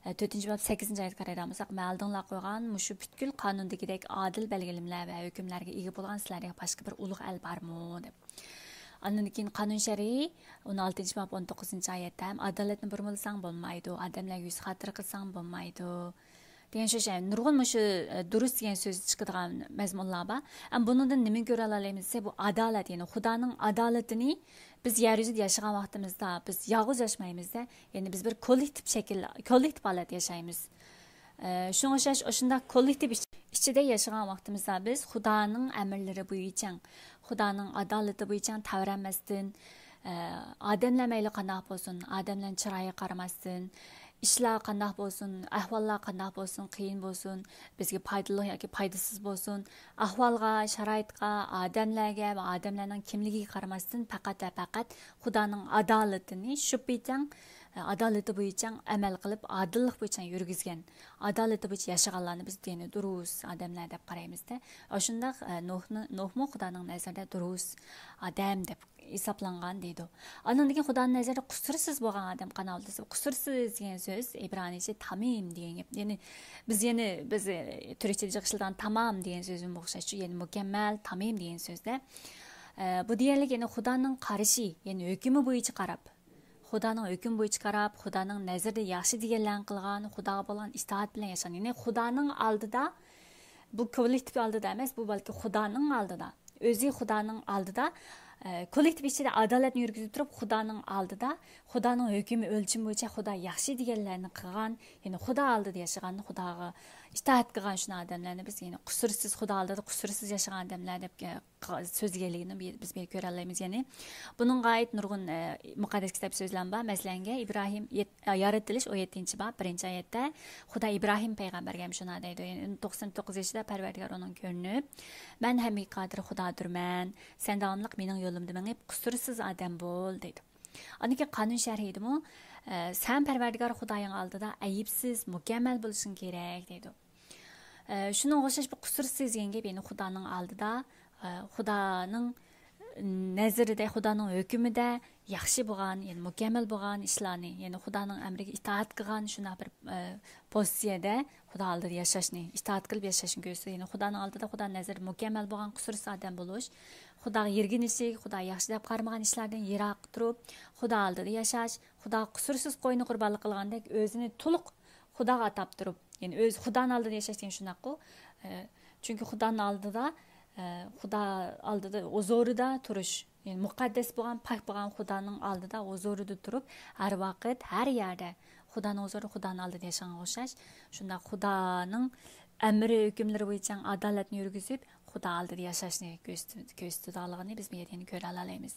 ئە، تۆتىنچى باب سەككىزىنچى ئايەتكە قارايدىغان بولساق، مەن ئالدىڭلار قويغان مۇشۇ پۈتكۈل قانۇندىكىدەك ئادىل بەلگىلىمىلەر ۋە ھۆكۈملەرگە ئىگە بولغان سىلەردىن باشقا بىر ئۇلۇغ ئەل بارمۇ؟ دەپ. ئاندىن كېيىن قانۇن شەرئى ئون ئالتىنچى باب ئون توققۇزىنچى ئايەتتە ھەم ئادالەتنى بۇرمىلىساڭ بولمايدۇ، ئادەملەرگە يۈز خاتىرە قىلساڭ بولمايدۇ. دېگەن شۇ شەي. نۇرغۇن مۇشۇ، ئە، دۇرۇس دېگەن سۆز چىقىدىغان مەزمۇنلار بار. ئەمما بۇنىڭدىن نېمىنى كۆرەلەيمىز دېسە، بۇ ئادالەت، يەنى خۇدانىڭ ئادالىتىنى بىز يەر يۈزىدە ياشىغان ۋاقتىمىزدا، بىز يالغۇز ياشىمايمىز-دە، يەنى بىز بىر كوللېكتىپ شەكىل، كوللېكتىپ ھالەتتە ياشايمىز. ئە، شۇڭا ئوخشاش ئاشۇنداق كوللېكتىپ ئىچ-، ئىچىدە ياشىغان ۋاقتىمىزدا بىز خۇدانىڭ ئەمىرلىرى بويىچە، خۇدانىڭ ئادالىتى بويىچە تەۋرەنمەستىن، ئە، ئادەملەر مەيلى قانداق بولسۇن، ئادەملەرنىڭ چىرايىغا قارىماستىن، ئىشلار قانداق بولسۇن، ئەھۋاللار قانداق بولسۇن، قىيىن بولسۇن، بىزگە پايدىلىق ياكى پايدىسىز بولسۇن، ئەھۋالغا، شارائىتقا، ئادەملەرگە ۋە ئادەملەرنىڭ كىملىكىگە قارىماستىن، پەقەت ۋە پەقەت خۇدانىڭ ئادالىتىنى شۇ بىچەڭ، ئادالىتى بويىچە ئەمەل قىلىپ، ئادىللىق بويىچە يۈرگۈزگەن، ئادالىتى بويىچە ياشىغانلارنى بىز دىنى دۇرۇس ئادەملەر دەپ قارايمىز-دە. ئاشۇنداق، ئە، نوھنى، نوھمۇ خۇدانىڭ نەزىرىدە دۇرۇس ئادەم دەپ ھېسابلانغان دەيدۇ. ئاندىن كېيىن خۇدانىڭ نەزىرىدە قۇسۇرسىز بولغان ئادەم قانداق بولىدۇ دېسە، قۇسۇرسىز دېگەن سۆز ئىبرانىيچە تامىم دېگەن گەپ. يەنى بىز يەنە، بىز، ئە، تۈركچىدە جىق ئىشلىتىدىغان تامام دېگەن سۆزىمۇ ئوخشاش، شۇ يەنى مۇكەممەل، تامىم دېگەن سۆزدە. ئە، بۇ دېگەنلىك يەنى خۇدانىڭ قارىشى، يەنى ھۆكمى بويىچە قاراپ، خۇدانىڭ ھۆكمى بويىچە قاراپ، خۇدانىڭ نەزىرىدە ياخشى دېگەنلەرنى قىلغان، خۇداغا بولغان ئىتائەت بىلەن ياشىغان. يەنى خۇدانىڭ ئالدىدا، بۇ كوللېكتىپ ئالدىدا ئەمەس، بۇ بەلكى خۇدانىڭ ئالدىدا. ئۆزى خۇدانىڭ ئالدىدا، ئە، كوللېكتىپ ئىچىدە ئادالەتنى يۈرگۈزۈپ تۇرۇپ، خۇدانىڭ ئالدىدا، خۇدانىڭ ھۆكمى ئۆلچىمى بويىچە خۇدا ياخشى دېگەنلەرنى قىلغان، يەنى خۇدا ئالدىدا ياشىغان، خۇداغا ئىتائەت قىلغان شۇنداق ئادەملەرنى بىز يەنى قۇسۇرسىز، خۇدا ئالدىدا قۇسۇرسىز ياشىغان ئادەملەر دەپ، ئە، قا-، سۆزلىگەنلىكىنى بى-، بىز بىر كۆرەلەيمىز. يەنى بۇنىڭغا ئائىت نۇرغۇن، ئە، مۇقەددەس كىتاب سۆزلەرمۇ بار. مەسىلەنگە، ئىبراھىم يەت-، ئە، يارىتىلىش ئون يەتتىنچى باب، بىرىنچى ئايەتتە خۇدا ئىبراھىم پەيغەمبەرگە ھەم شۇنداق دەيدۇ. يەنى توقسان توققۇز يېشىدا پەرۋەردىگار ئۇنىڭغا كۆرۈنۈپ، مەن ھەممىگە قادىر خۇدادۇرمەن، سەن داۋاملىق مېنىڭ يولۇمدا مېڭىپ، قۇسۇرسىز ئادەم بول، دەيدۇ. ئاندىن كېيىن قانۇن شەرئىدىمۇ، ئە، سەن پەرۋەردىگار خۇدايىڭ ئالدىدا ئەيىبسىز، مۇكەممەل بولۇشۇڭ كېرەك، دەيدۇ. ئە، شۇنىڭغا ئوخشاش بۇ قۇسۇرسىز دېگەن گەپ، يەنى خۇدانىڭ ئالدىدا، ئە، خۇدانىڭ نەزىرىدە، خۇدانىڭ ھۆكمىدە ياخشى بولغان، يەنى مۇكەممەل بولغان ئىشلارنى، يەنى خۇدانىڭ ئەمرىگە ئىتائەت قىلغان شۇنداق بىر، ئە، پوزىتسىيەدە خۇدا ئالدىدا ياشاشنى، ئىتائەت قىلىپ ياشاشنى كۆرسىتىدۇ. يەنى خۇدانىڭ ئالدىدا، خۇدا نەزىرىدە مۇكەممەل بولغان، قۇسۇرسىز ئادەم بولۇش، خۇداغا يىرگىنچلىك، خۇدا ياخشى دەپ قارىمىغان ئىشلاردىن يىراق تۇرۇپ، خۇدا ئالدىدا ياشاش، خۇدا قۇسۇرسىز قوينى قۇربانلىق قىلغاندەك ئۆزىنى تولۇق خۇداغا ئاتاپ تۇرۇپ، يەنى ئۆزى خۇدانىڭ ئالدىدا ياشاش دېگەن شۇنداققۇ. ئە، چۈنكى خۇدانىڭ ئالدىدا، ئە، خۇدا ئالدىدا ھۇزۇرىدا تۇرۇش، يەنى مۇقەددەس بولغان، پاك بولغان خۇدانىڭ ئالدىدا، ھۇزۇرىدا تۇرۇپ، ھەر ۋاقىت، ھەر يەردە خۇدانىڭ ھۇزۇرىدا، خۇدانىڭ ئالدىدا ياشىغانغا ئوخشاش. شۇنداق خۇدانىڭ ئەمرى، ھۆكۈملىرى بويىچە ئادالەتنى يۈرگۈزۈپ، خۇدا ئالدىدا ياشاشنى كۆرسىتىدىغانلىقىنى بىز بۇ يەردە يەنە كۆرەلەيمىز.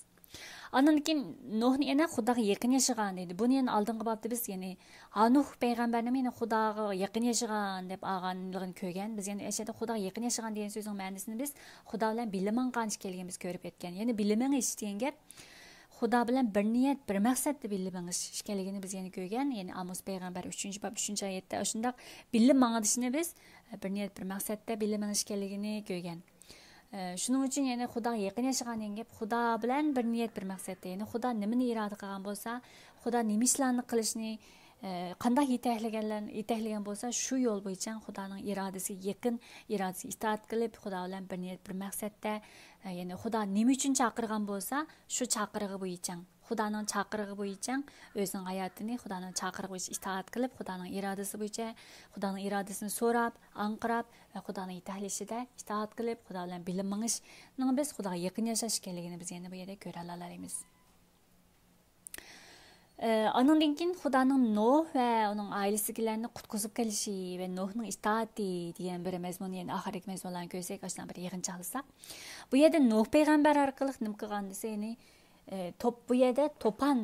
ئاندىن كېيىن نۇھنى يەنە خۇداغا يېقىن ياشىغان دېدى. بۇنى يەنە ئالدىنقى بابتا بىز، يەنى ھانۇھ پەيغەمبەرنىمۇ يەنە خۇداغا يېقىن ياشىغان دەپ ئالغانلىقىنى كۆرگەن. بىز يەنە ئەشەدە خۇداغا يېقىن ياشىغان دېگەن سۆزنىڭ مەنىسىنى بىز خۇدا بىلەن بىللە ماڭغان ئىكەنلىكىنى بىز كۆرۈپ ئۆتكەن. يەنى بىللە مېڭىش دېگەن گەپ خۇدا بىلەن بىر نىيەت، بىر مەقسەتتە بىللە مېڭىش ئىكەنلىكىنى بىز يەنە كۆرگەن. يەنى ئاموس پەيغەمبەر ئۈچىنچى باب ئۈچىنچى ئايەتتە ئاشۇنداق بىللە ماڭىدىشىنى بىز، بىر نىيەت، بىر مەقسەتتە بىللە مېڭىش ئىكەنلىكىنى كۆرگەن. ئە، شۇنىڭ ئۈچۈن يەنى خۇداغا يېقىن ياشىغان دېگەن گەپ، خۇدا بىلەن بىر نىيەت، بىر مەقسەتتە. يەنى خۇدا نېمىنى ئىرادە قىلغان بولسا، خۇدا نېمە ئىشلارنى قىلىشنى، ئە، قانداق يېتەكلىگەنلەر-، يېتەكلىگەن بولسا، شۇ يول بويىچە خۇدانىڭ ئىرادىسىگە يېقىن، ئىرادىسىگە ئىتائەت قىلىپ، خۇدا بىلەن بىر نىيەت، بىر مەقسەتتە، ئە، يەنى خۇدا نېمە ئۈچۈن چاقىرغان بولسا، شۇ چاقىرىقى بويىچە، خۇدانىڭ چاقىرىقى بويىچە ئۆزىنىڭ ھاياتىنى خۇدانىڭ چاقىرىقى بويىچە ئىتائەت قىلىپ، خۇدانىڭ ئىرادىسى بويىچە، خۇدانىڭ ئىرادىسىنى سوراپ، ئاڭقىراپ ۋە خۇدانىڭ يېتەكلىشىدە ئىتائەت قىلىپ، خۇدا بىلەن بىللە مېڭىشنىڭ بىز خۇداغا يېقىن ياشاش ئىكەنلىكىنى بىز يەنە بۇ يەردە كۆرەلەيمىز. ئە، ئانىڭدىن كېيىن خۇدانىڭ نوھ ۋە ئۇنىڭ ئائىلىسىدىكىلەرنى قۇتقۇزۇپ قېلىشى ۋە نوھنىڭ ئىتائىتى دېگەن بىر مەزمۇن، يەنە ئاخىرقى مەزمۇنلارنى كۆرسەك، ئاشۇنداق بىر يىغىنچاقلىساق. بۇ يەردە نوھ پەيغەمبەر ئارقىلىق نېمە قىلغان دېسە، يەنى، ئە، توپ-، بۇ يەردە توپان،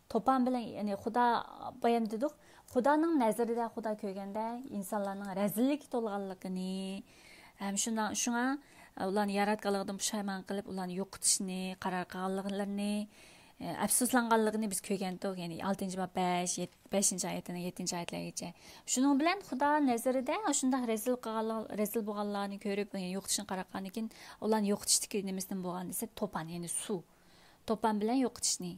توپان بىلەن، يەنى خۇدا بايام دېدۇق، خۇدانىڭ نەزىرىدە، خۇدا كۆرگەندە ئىنسانلارنىڭ رەزىللىككە تولغانلىقىنى، ھەم شۇنداق، شۇڭا ئۇلارنى ياراتقانلىقىدىن پۇشايمان قىلىپ، ئۇلارنى يوقىتىشنى قارار قىلغانلىقلىرىنى، ئە، ئەپسۇسلانغانلىقىنى بىز كۆرگەنتۇق. يەنى ئالتىنچى باب بەش، يەت-، بەشىنچى ئايەتتىن يەتتىنچى ئايەتلەرگىچە. شۇنىڭ بىلەن خۇدا نەزىرىدە شۇنداق رەزىل قىلغانلار، رەزىل بولغانلارنى كۆرۈپ، يوقىتىشنى قارار قىلغاندىن كېيىن، ئۇلارنى يوقىتىشتىكى نېمىسىدىن بولغان دېسە، توپان، يەنى سۇ. توپان بىلەن يوقىتىشنى،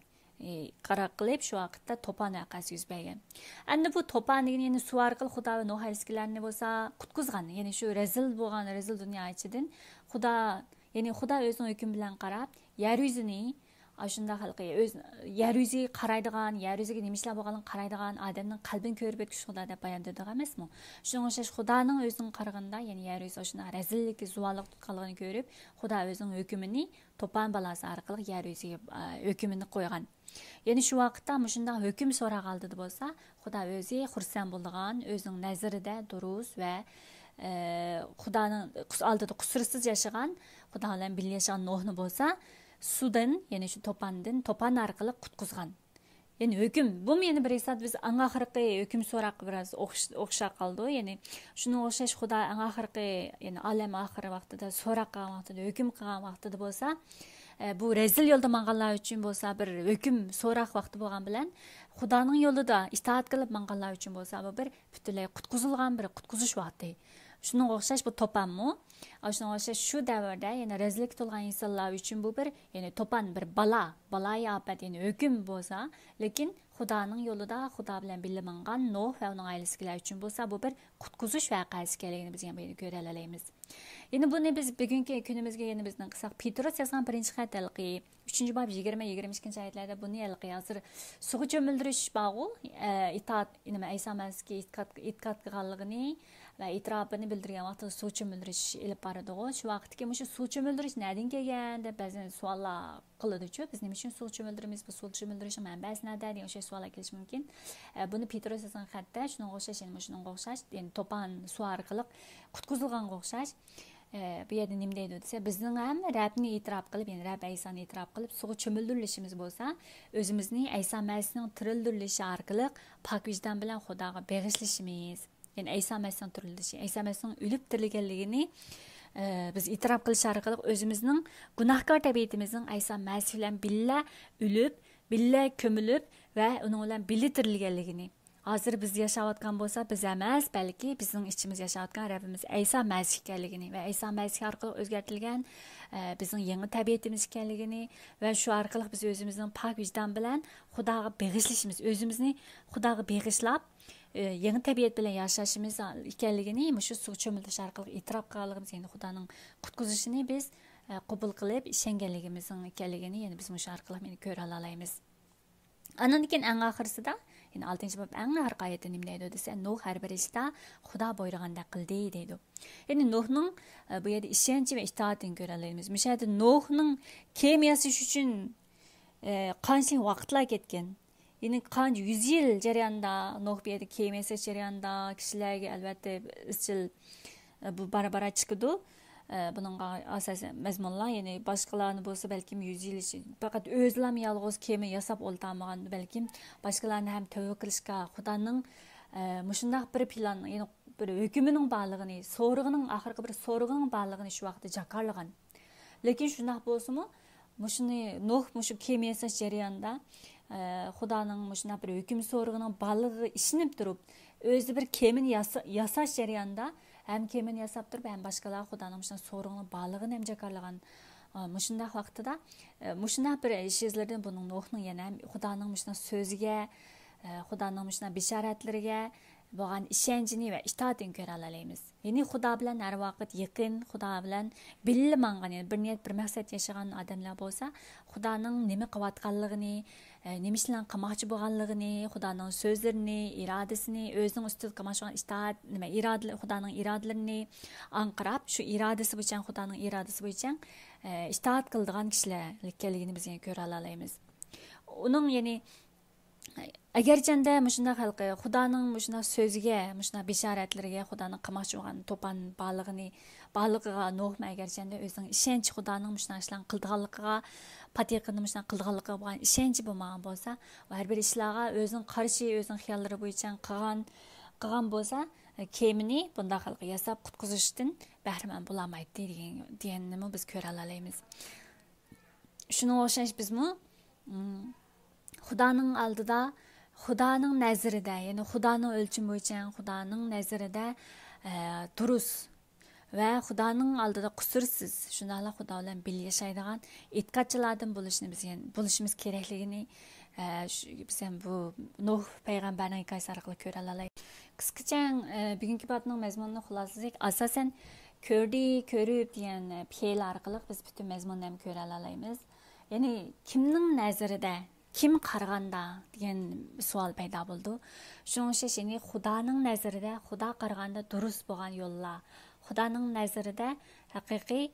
ئى، قارار قىلىپ، شۇ ۋاقىتتا توپان ۋەقەسى يۈز بەرگەن. ئەمدى بۇ توپان دېگىنى، يەنى سۇ ئارقىلىق خۇدا ۋە نوھ ئەلەيھىسسالامنى بولسا قۇتقۇزغان. يەنى شۇ رەزىل بولغان، رەزىل دۇنيا ئىچىدىن خۇدا، يەنى خۇدا ئۆزىنىڭ ھۆكمى بىلەن قاراپ، يەر يۈزىنى، ئاشۇنداق ھېلىقى ئۆز، يەر يۈزىگە قارايدىغان، يەر يۈزىگە نېمە ئىشلار بولغانلىقىنى قارايدىغان ئادەمنىڭ قەلبىنى كۆرۈپ يەتكۈچى خۇدا دەپ بايان دېدۇق ئەمەسمۇ؟ شۇنىڭغا ئوخشاش خۇدانىڭ ئۆزىنىڭ قارىغىنىدا، يەنى يەر يۈزى ئاشۇنداق رەزىللىككە، زۇۋانلىققا تۇتقانلىقىنى كۆرۈپ، خۇدا ئۆزىنىڭ ھۆكمىنى توپان بالاسى ئارقىلىق يەر يۈزىگە، ئە، ھۆكمىنى قويغان. يەنى شۇ ۋاقىتتا مۇشۇنداق ھۆكۈم سورىغان ئالدىدا بولسا، خۇدا ئۆزى خۇرسەن بولىدىغان، ئۆزىنىڭ نەزىرىدە دۇرۇس ۋە، ئە، خۇدانىڭ قۇس-، ئالدىدا قۇسۇرسىز ياشىغان، خۇدا بىلەن بىللە ياشىغان نوھنى بولسا سۇدىن، يەنى شۇ توپاندىن، توپان ئارقىلىق قۇتقۇزغان. يەنى ھۆكۈم، بۇمۇ يەنە بىر ھېسابتا بىز ئەڭ ئاخىرقى ھۆكۈم سوراققا بىراز ئوخش-، ئوخشاپ قالىدۇ. يەنى شۇنىڭغا ئوخشاش خۇدا ئەڭ ئاخىرقى، يەنى ئالەم ئاخىرى ۋاقتىدا سوراق قىلغان ۋاقتىدا، ھۆكۈم قىلغان ۋاقتىدا بولسا، ئە، بۇ رەزىل يولدا ماڭغانلار ئۈچۈن بولسا بىر ھۆكۈم سوراق ۋاقتى بولغان بىلەن، خۇدانىڭ يولىدا ئىتائەت قىلىپ ماڭغانلار ئۈچۈن بولسا بۇ بىر پۈتۈنلەي قۇتقۇزۇلغان بىر قۇتقۇزۇش ۋاقتى. شۇنىڭغا ئوخشاش بۇ توپانمۇ، ئاشۇنىڭغا ئوخشاش شۇ دەۋردە يەنە رەزىللىككە تولغان ئىنسانلار ئۈچۈن بۇ بىر، يەنى توپان، بىر بالا، بالايىئاپەت، يەنى ھۆكۈم بولسا، لېكىن خۇدانىڭ يولىدا، خۇدا بىلەن بىللە ماڭغان نوھ ۋە ئۇنىڭ ئائىلىسىدىكىلەر ئۈچۈن بولسا بۇ بىر قۇتقۇزۇش ۋەقەسى ئىكەنلىكىنى بىز يەنە بۇ يەردە كۆرەلەيمىز. يەنە بۇنى بىز بۈگۈنكى كۈنىمىزگە يەنە بىزنىڭ قىلساق، پېتروس يازغان بىرىنچى خەت ھېلىقى ئۈچىنچى باب يىگىرمە، يىگىرمە ئىككىنچى ئايەتلەردە بۇنى ھېلىقى ھازىر سۇغا چۆمۈلدۈرۈش بارغۇ، ئە، ئىتائەت، نېمە، ئەيسا مەسىھكە ئېتىقاد، ئېتىقاد قىلغانلىقىنى ۋە ئېتىراپىنى بىلدۈرگەن ۋاقتىدا سۇغا چۆمۈلدۈرۈش ئېلىپ بارىدىغۇ. شۇ ۋاقىتتىكى مۇشۇ سۇغا چۆمۈلدۈرۈش نەدىن كەلگەن دەپ بەزى سوئاللار قىلىدۇچۇ، بىز نېمە ئۈچۈن سۇغا چۆمۈلدۈرىمىز، بۇ سۇغا چۆمۈلدۈرۈشنىڭ مەنبەسى نەدە دېگەن ئوخشاش سوئاللار كېلىشى مۇمكىن. ئە، بۇنى پېتروس يازغان خەتتە شۇنىڭغا ئوخشاش، يەنە مۇشۇنىڭغا ئوخشاش، يەنى توپان سۇ ئارقىلىق قۇتقۇزۇلغانغا ئوخشاش. ئە، بۇ يەردە نېمە دەيدۇ دېسە، بىزنىڭ ھەم رەبنى ئېتىراپ قىلىپ، يەنى رەب ئەيسانى ئېتىراپ قىلىپ، سۇغا چۆمۈلدۈرۈلۈشىمىز بولسا، ئۆزىمىزنى ئەيسا مەسىھنىڭ تىرىلدۈرۈلۈشى ئارقىلىق پاك ۋىجدان بىلەن خۇداغا بېغىشلىشىمىز. يەنى ئەيسا مەسىھنىڭ تىرىلدۈرۈشى، ئەيسا مەسىھنىڭ ئۆلۈپ تىرىلگەنلىكىنى، ئە، بىز ئېتىراپ قىلىش ئارقىلىق ئۆزىمىزنىڭ گۇناھكار تەبىئىتىمىزنىڭ ئەيسا مەسىھ بىلەن بىللە ئۆلۈپ، بىللە كۆمۈلۈپ ۋە ئۇنىڭ بىلەن بىللە تىرىلگەنلىكىنى، ھازىر بىز ياشاۋاتقان بولسا بىز ئەمەس، بەلكى بىزنىڭ ئىچىمىزدە ياشاۋاتقان رەببىمىز ئەيسا مەسىھ ئىكەنلىكىنى ۋە ئەيسا مەسىھ ئارقىلىق ئۆزگەرتىلگەن، ئە، بىزنىڭ يېڭى تەبىئىتىمىز ئىكەنلىكىنى ۋە شۇ ئارقىلىق بىز ئۆزىمىزنىڭ پاك ۋىجدان بىلەن خۇداغا بېغىشلىشىمىز، ئۆزىمىزنى خۇداغا بېغىشلاپ، ئە، يېڭى تەبىئەت بىلەن ياشاشىمىز ئىكەنلىكىنى مۇشۇ سۇغا چۆمۈلدۈرۈش ئارقىلىق ئېتىراپ قىلغانلىقىمىز، يەنى خۇدانىڭ قۇتقۇزۇشىنى بىز، ئە، قوبۇل قىلىپ ئىشەنگەنلىكىمىزنىڭ ئىكەنلىكىنى يەنە بىز مۇشۇ ئارقىلىق يەنە كۆرەلەيمىز. ئاندىن كېيىن ئەڭ ئاخىرسىدا، يەنى ئالتىنچى باب ئەڭ ئاخىرقى ئايەتتە نېمە دەيدۇ دېسە، نوھ ھەر بىر ئىشتا خۇدا بۇيرۇغاندەك قىلدى دەيدۇ. يەنى نوھنىڭ، ئە، بۇ يەردە ئىشەنچى ۋە ئىتائىتىنى كۆرەلەيمىز. مۇشۇ يەردە نوھنىڭ كېمە ياساش ئۈچۈن، ئە، قانچىلىك ۋاقىتلار كەتكەن. يەنى قانچە يۈز يىل جەريانىدا، نوھ بۇ يەردە كېمە ياساش جەريانىدا كىشىلەرگە ئەلۋەتتە ئىزچىل، ئە، بۇ بارا-بارا چىقىدۇ. ئە، بۇنىڭغا ئاساسەن مەزمۇنلار، يەنى باشقىلارنى بولسا بەلكىم يۈز يىل ئىچى-، پەقەت ئۆزىلەرمۇ يالغۇز كېمە ياساپ ئولتۇرمىغان، بەلكىم باشقىلارنى ھەم تەۋبە قىلىشقا، خۇدانىڭ، ئە، مۇشۇنداق بىر پىلان، يەنى بىر ھۆكمىنىڭ بارلىقىنى، سورىقىنىڭ، ئاخىرقى بىر سورىقىنىڭ بارلىقىنى شۇ ۋاقىتتا جاكارلىغان. لېكىن شۇنداق بولسىمۇ، مۇشۇنى نوھ مۇشۇ كېمە ياساش جەريانىدا، ئە، خۇدانىڭ مۇشۇنداق بىر ھۆكۈم سورىقىنىڭ بارلىقىغا ئىشىنىپ تۇرۇپ، ئۆزى بىر كېمىنى ياسا-، ياساش جەريانىدا، ھەم كېمىنى ياساپ تۇرۇپ، ھەم باشقىلارغا خۇدانىڭ مۇشۇنداق سورىقىنىڭ بارلىقىنى ھەم جاكارلىغان، ئە، مۇشۇنداق ۋاقتىدا، ئە، مۇشۇنداق بىر ئىش ئىزلىرىدىن بۇنىڭ نوھنىڭ يەنە ھەم خۇدانىڭ مۇشۇنداق سۆزىگە، ئە، خۇدانىڭ مۇشۇنداق بېشارەتلىرىگە بولغان ئىشەنچىنى ۋە ئىتائىتىنى كۆرەلەيمىز. يەنى خۇدا بىلەن ھەر ۋاقىت يېقىن، خۇدا بىلەن بىللە ماڭغان، يەنى بىر نىيەت، بىر مەقسەت ياشىغان ئادەملەر بولسا، خۇدانىڭ نېمە قىلىۋاتقانلىقىنى، ئە، نېمە ئىشلارنى قىلماقچى بولغانلىقىنى، خۇدانىڭ سۆزلىرىنى، ئىرادىسىنى، ئۆزىنىڭ ئۈستىدە قىلماقچى بولغان ئىتائەت، نېمە، ئىرادىلىرى، خۇدانىڭ ئىرادىلىرىنى ئاڭقىراپ، شۇ ئىرادىسى بويىچە، خۇدانىڭ ئىرادىسى بويىچە، ئە، ئىتائەت قىلىدىغان كىشىلەر ئىكەنلىكىنى بىز يەنە كۆرەلەيمىز. ئۇنىڭ يەنى ئەگەرچەندە مۇشۇنداق ھېلىقى خۇدانىڭ مۇشۇنداق سۆزىگە، مۇشۇنداق بېشارەتلىرىگە، خۇدانىڭ قىلماقچى بولغان توپان بارلىقىنى، بارلىقىغا نوھمۇ ئەگەرچەندە ئۆزىنىڭ ئىشەنچى خۇدانىڭ مۇشۇنداق ئىشلارنى قىلىدىغانلىقىغا، پات يېقىندا مۇشۇنداق قىلىدىغانلىقىغا بولغان ئىشەنچى بولمىغان بولسا، ئۇ ھەر بىر ئىشلارغا ئۆزىنىڭ قارىشى، ئۆزىنىڭ خىياللىرى بويىچە قىلغان، قىلغان بولسا، كېمىنى بۇنداق ھېلىقى ياساپ قۇتقۇزۇشتىن بەھرىمەن بولالمايتتى دېگەن، دېگەننىمۇ بىز كۆرەلەيمىز. شۇنىڭغا ئوخشاش بىزمۇ، ئىم، خۇدانىڭ ئالدىدا، خۇدانىڭ نەزىرىدە، يەنى خۇدانىڭ ئۆلچىمى بويىچە، خۇدانىڭ نەزىرىدە، ئە، دۇرۇس ۋە خۇدانىڭ ئالدىدا قۇسۇرسىز، شۇنداقلا خۇدا بىلەن بىللە ياشايدىغان ئېتىقادچىلاردىن بولۇشنى بىز يەنە، بولۇشىمىز كېرەكلىكىنى، ئە، شۇ، بىز ھەم بۇ نۇھ پەيغەمبەرنىڭ ھېكايىسى ئارقىلىق كۆرەلەيمىز. قىسقىچە، ئە، بۈگۈنكى بابنىڭ مەزمۇنىنى خۇلاسىلىسەك، ئاساسەن، كۆردى، كۆرۈپ دېگەن پېئىل ئارقىلىق بىز پۈتۈن مەزمۇننى ھەم كۆرەلەيمىز. يەنى، كىمنىڭ نەزىرىدە، كىم قارىغاندا دېگەن سوئال پەيدا بولىدۇ. شۇنىڭغا ئوخشاش، يەنى خۇدانىڭ نەزىرىدە، خۇدا قارىغاندا دۇرۇس بولغان يوللار، خۇدانىڭ نەزىرىدە ھەقىقىي،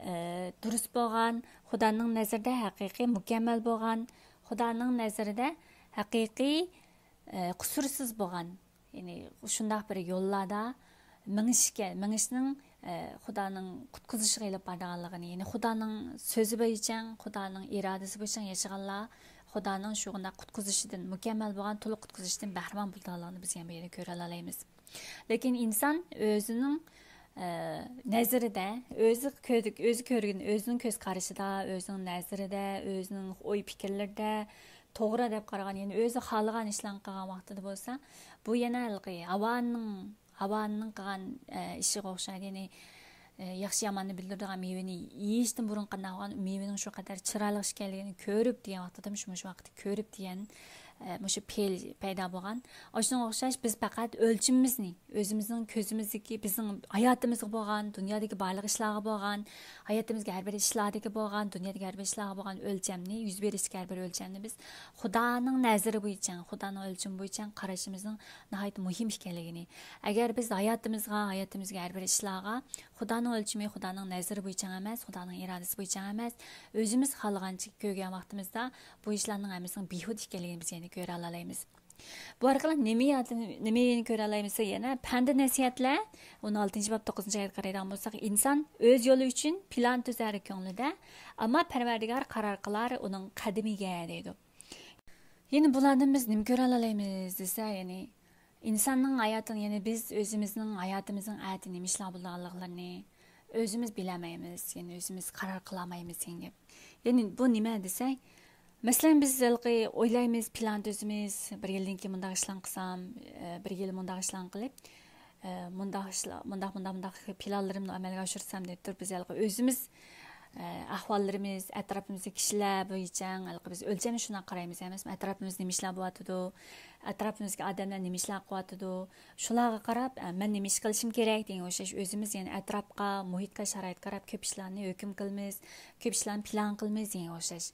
ئە، دۇرۇس بولغان، خۇدانىڭ نەزىرىدە ھەقىقىي مۇكەممەل بولغان، خۇدانىڭ نەزىرىدە ھەقىقىي، ئە، قۇسۇرسىز بولغان، يەنى شۇنداق بىر يوللاردا مېڭىشكە، مېڭىشنىڭ، ئە، خۇدانىڭ قۇتقۇزۇشىغا ئېلىپ بارىدىغانلىقىنى، يەنى خۇدانىڭ سۆزى بويىچە، خۇدانىڭ ئىرادىسى بويىچە ياشىغانلار خۇدانىڭ شۇنداق قۇتقۇزۇشىدىن، مۇكەممەل بولغان تولۇق قۇتقۇزۇشتىن بەھرىمەن بولىدىغانلىقىنى بىز يەنە بۇ يەردە كۆرەلەيمىز. لېكىن ئىنسان ئۆزىنىڭ، ئە، نەزىرىدە، ئۆزى كۆردۈك-، ئۆزى كۆرگەن، ئۆزىنىڭ كۆز قارىشىدا، ئۆزىنىڭ نەزىرىدە، ئۆزىنىڭ ئوي پىكىرلىرىدە توغرا دەپ قارىغان، يەنى ئۆزى خالىغان ئىشلارنى قىلغان ۋاقتىدا بولسا، بۇ يەنە ھېلىقى ھاۋانىڭ، ھاۋانىڭ قىلغان، ئە، ئىشىغا ئوخشايدۇ. يەنى، ئە، ياخشى ياماننى بىلدۈرىدىغان مېۋىنى يېيىشتىن بۇرۇن قانداق بولغان، مېۋىنىڭ شۇ قەدەر چىرايلىق ئىكەنلىكىنى كۆرۈپ دېگەن ۋاقتىدا، مۇشۇ، مۇشۇ ۋاقىتتا كۆرۈپ دېگەن، ئە، مۇشۇ پېئىل پەيدا بولغان. ئاشۇنىڭغا ئوخشاش بىز پەقەت ئۆلچىمىمىزنى، ئۆزىمىزنىڭ كۆزىمىزدىكى، بىزنىڭ ھاياتىمىزغا بولغان، دۇنيادىكى بارلىق ئىشلارغا بولغان، ھاياتىمىزدىكى ھەر بىر ئىشلاردىكى بولغان، دۇنيادىكى ھەر بىر ئىشلارغا بولغان ئۆلچەمنى، يۈز بېرىشتىكى ھەر بىر ئۆلچەمنى بىز خۇدانىڭ نەزىرى بويىچە، خۇدانىڭ ئۆلچىمى بويىچە قارىشىمىزنىڭ ناھايىتى مۇھىم ئىكەنلىكىنى، ئەگەر بىز ھاياتىمىزغا، ھاياتىمىزدىكى ھەر بىر ئىشلارغا خۇدانىڭ ئۆلچىمى، خۇدانىڭ نەزىرى بويىچە ئەمەس، خۇدانىڭ ئىرادىسى بويىچە ئەمەس، ئۆزىمىز خالىغانچە كۆرگەن ۋاقتىمىزدا، بۇ ئىشلارنىڭ ھەممىسىنىڭ بىھۇدە ئىكەنلىكىنى بىز يەنە كۆرەلەيمىز. بۇ ئارقىلىق نېمە يا-، نېمىنى كۆرەلەيمىز؟ يەنە پەندى نەسىھەتلەر، ئون ئالتىنچى باب توققۇزىنچى ئايەتكە قارايدىغان بولساق، ئىنسان ئۆز يولى ئۈچۈن پىلان تۈزەر كۆڭلىدە، ئەمما پەرۋەردىگار قارار قىلار ئۇنىڭ قەدىمىگە، دەيدۇ. يەنى بۇلاردىن بىز نېمە كۆرەلەيمىز دېسە، يەنى ئىنساننىڭ ھاياتىنى، يەنى بىز ئۆزىمىزنىڭ ھاياتىمىزنىڭ ئەتە نېمە ئىشلار بولىدىغانلىقلىرىنى ئۆزىمىز بىلەلمەيمىز، يەنى ئۆزىمىز قارار قىلالمايمىز دېگەن گەپ. يەنى بۇ نېمە دېسەك، مەسىلەن، بىز ھېلىقى ئويلايمىز، پىلان تۈزىمىز، بىر يىلدىن كېيىن مۇنداق ئىشلارنى قىلسام، ئە، بىر يىل مۇنداق ئىشلارنى قىلىپ، ئە، مۇنداق ئىشلار، مۇنداق، مۇنداق، مۇنداق پىلانلىرىمنى ئەمەلگە ئاشۇرسام دەپ تۇرۇپ، بىز ھېلىقى ئۆزىمىز، ئە، ئەھۋاللىرىمىز، ئەتراپىمىزدىكى كىشىلەر بويىچە ھېلىقى بىز ئۆلچەمنى شۇنداق قارايمىز ئەمەسمۇ؟ ئەتراپىمىزدا نېمە ئىشلار بولۇۋاتىدۇ؟ ئەتراپىمىزدىكى ئادەملەر نېمە ئىشلار قىلىۋاتىدۇ؟ شۇلارغا قاراپ، ئە، مەن نېمە ئىش قىلىشىم كېرەك دېگەن ئوخشاش، ئۆزىمىز يەنە ئەتراپقا، مۇھىتقا، شارائىتقا قاراپ كۆپ ئىشلارنى ھۆكۈم قىلىمىز، كۆپ ئىشلارنى پىلان قىلىمىز دېگەن ئوخشاش.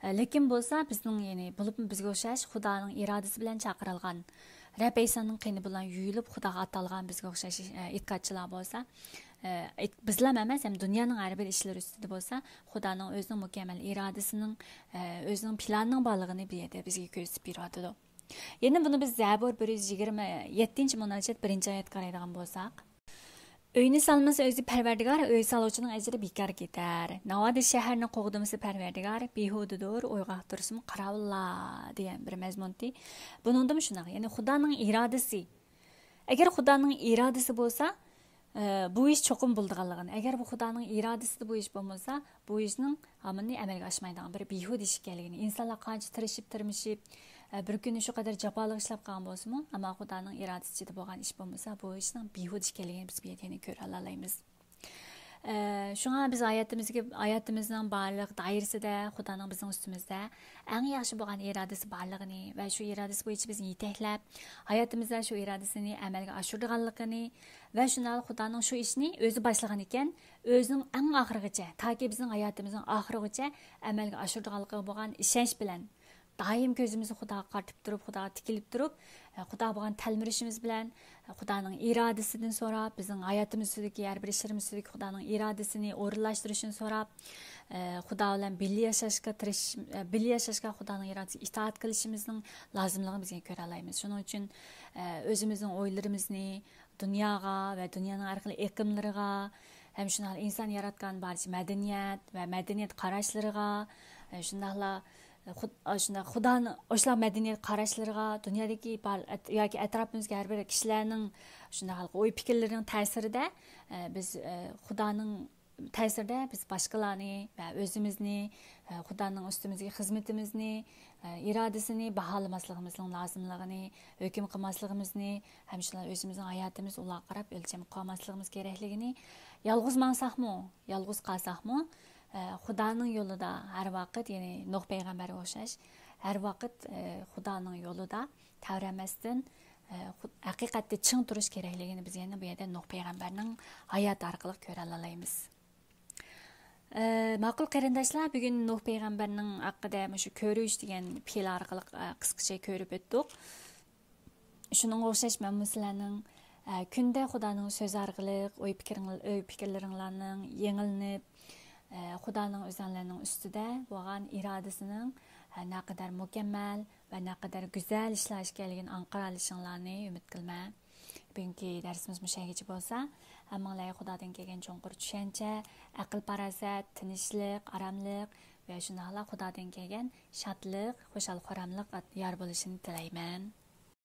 ئە، لېكىن بولسا بىزنىڭ، يەنى بولۇپمۇ بىزگە ئوخشاش خۇدانىڭ ئىرادىسى بىلەن چاقىرىلغان، رەب ئەيسانىڭ قېنى بىلەن يۇيۇلۇپ خۇداغا ئاتالغان بىزگە ئوخشاش، ئە، ئېتىقادچىلار بولسا، ئە، ئېت-، بىزلام ئەمەس، ھەم دۇنيانىڭ ھەر بىر ئىشلىرى ئۈستىدە بولسا خۇدانىڭ ئۆزىنىڭ مۇكەممەل ئىرادىسىنىڭ، ئە، ئۆزىنىڭ پىلانىنىڭ بارلىقىنى بۇ يەردە بىزگە كۆرسىتىپ بېرىۋاتىدۇ. يەنە بۇنى بىز زەبۇر بىر يۈز يىگىرمە يەتتىنچى مۇناجات بىرىنچى ئايەتكە قارايدىغان بولساق، ئۆينى سالمىسا ئۆزى پەرۋەردىگار، ئۆي سالغۇچىنىڭ ئەجرى بىكار كېتەر. ناۋادا شەھەرنى قوغدىمىسا پەرۋەردىگار، بىھۇدىدۇر ئويغاق تۇرسىمۇ قاراۋۇللار دېگەن بىر مەزمۇنتى. بۇنىڭدىمۇ شۇنداق، يەنى خۇدانىڭ ئىرادىسى. ئەگەر خۇدانىڭ ئىرادىسى بولسا، ئە، بۇ ئىش چوقۇم بولىدىغانلىقىنى، ئەگەر بۇ خۇدانىڭ ئىرادىسىدە بۇ ئىش بولمىسا، بۇ ئىشنىڭ ئامىلى ئەمەلگە ئاشمايدىغان بىر بىھۇدە ئىش ئىكەنلىكىنى، ئىنسانلار قانچە تىرىشىپ، تىرمىشىپ، ئە، بىر كۈنى شۇ قەدەر جاپالىق ئىشلەپ قالغان بولسىمۇ، ئەمما خۇدانىڭ ئىرادىسى ئىچىدە بولغان ئىش بولمىسا، بۇ ئىشنىڭ بىھۇدە ئىكەنلىكىنى بىز بۇ يەردە يەنە كۆرەلەيمىز. ئە، شۇڭا بىز ھاياتىمىزدىكى، ھاياتىمىزنىڭ بارلىق دائىرىسىدە خۇدانىڭ بىزنىڭ ئۈستىمىزدە ئەڭ ياخشى بولغان ئىرادىسى بارلىقىنى ۋە شۇ ئىرادىسى بويىچە بىزنى يېتەكلەپ، ھاياتىمىزدا شۇ ئىرادىسىنى ئەمەلگە ئاشۇرىدىغانلىقىنى ۋە شۇنداقلا خۇدانىڭ شۇ ئىشنى ئۆزى باشلىغان ئىكەن، ئۆزىنىڭ ئەڭ ئاخىرىغىچە، تاكى بىزنىڭ ھاياتىمىزنىڭ ئاخىرىغىچە ئەمەلگە ئاشۇرىدىغانلىقىغا بولغان ئىشەنچ بىلەن، دائىم كۆزىمىزنى خۇداغا قارىتىپ تۇرۇپ، خۇداغا تىكىلىپ تۇرۇپ، ئە، خۇداغا بولغان تەلمۈرۈشىمىز بىلەن، ئە، خۇدانىڭ ئىرادىسىدىن سوراپ، بىزنىڭ ھاياتىمىز ئۈستىدىكى، ھەر بىر ئىشلىرىمىز ئۈستىدىكى خۇدانىڭ ئىرادىسىنى ئورۇنلاشتۇرۇشىنى سوراپ، ئە، خۇدا بىلەن بىللە ياشاشقا تىرىش-، ئە، بىللە ياشاشقا خۇدانىڭ ئىرادىسىگە ئىتائەت قىلىشىمىزنىڭ لازىملىقىنى بىزگە كۆرەلەيمىز. شۇنىڭ ئۈچۈن، ئە، ئۆزىمىزنىڭ ئويلىرىمىزنى، دۇنياغا ۋە دۇنيانىڭ ھەر خىل ئېقىملىرىغا، ھەم شۇنداقلا ئىنسان ياراتقان بارچە مەدەنىيەت ۋە مەدەنىيەت قاراشلىرىغا، ئە، شۇنداقلا، ئە، خۇد-، ئە، شۇنداق خۇدانى، ئاشۇنداق مەدەنىيەت قاراشلىرىغا، دۇنيادىكى بار-، ئەت-، ياكى ئەتراپىمىزدىكى ھەر بىر كىشىلەرنىڭ شۇنداق ئوي پىكىرلىرىنىڭ تەسىرىدە، ئە، بىز، ئە، خۇدانىڭ تەسىرىدە بىز باشقىلارنى ۋە ئۆزىمىزنى، ئە، خۇدانىڭ ئۈستىمىزدىكى خىزمىتىمىزنى، ئە، ئىرادىسىنى باھالىماسلىقىمىزنىڭ لازىملىقىنى، ھۆكۈم قىلماسلىقىمىزنى، ھەم شۇنداق ئۆزىمىزنىڭ ھاياتىمىزنى ئۇلارغا قاراپ ئۆلچەم قىلماسلىقىمىز كېرەكلىكىنى، يالغۇز ماڭساقمۇ، يالغۇز قالساقمۇ، ئە، خۇدانىڭ يولىدا ھەر ۋاقىت، يەنى نۇھ پەيغەمبەرگە ئوخشاش، ھەر ۋاقىت، ئە، خۇدانىڭ يولىدا تەۋرەنمەستىن، ئە، خۇد-، ھەقىقەتتە چىڭ تۇرۇش كېرەكلىكىنى بىز يەنە بۇ يەردە نۇھ پەيغەمبەرنىڭ ھاياتى ئارقىلىق كۆرەلەيمىز. ئە، ماقۇل قېرىنداشلار، بۈگۈن نۇھ پەيغەمبەرنىڭ ھەققىدە مۇشۇ كۆرۈش دېگەن پېئىل ئارقىلىق، ئە، قىسقىچە كۆرۈپ ئۆتتۇق. شۇنىڭغا ئوخشاش مەنمۇ سىلەرنىڭ، ئە، كۈندە خۇدانىڭ سۆزى ئارقىلىق ئوي پىكرىڭ-، ئوي پىكىرلىرىڭلارنىڭ يېڭىلىنىپ، ئە، خۇدانىڭ ئۆزەڭلارنىڭ ئۈستىدە بولغان ئىرادىسىنىڭ، ئە، نەقەدەر مۇكەممەل ۋە نەقەدەر گۈزەل ئىشلار ئىكەنلىكىنى ئاڭقىرالىشىڭلارنى ئۈمىد قىلىمەن. بۈگۈنكى دەرسىمىز مۇشۇ يەرگىچە بولسا، ھەممىڭلارغا خۇدادىن كەلگەن چوڭقۇر چۈشەنچە، ئەقىل-پاراسەت، تىنچلىق، ئاراملىق ۋە شۇنداقلا خۇدادىن كەلگەن شادلىق، خۇشال-خۇراملىق يار بولۇشىنى تىلەيمەن.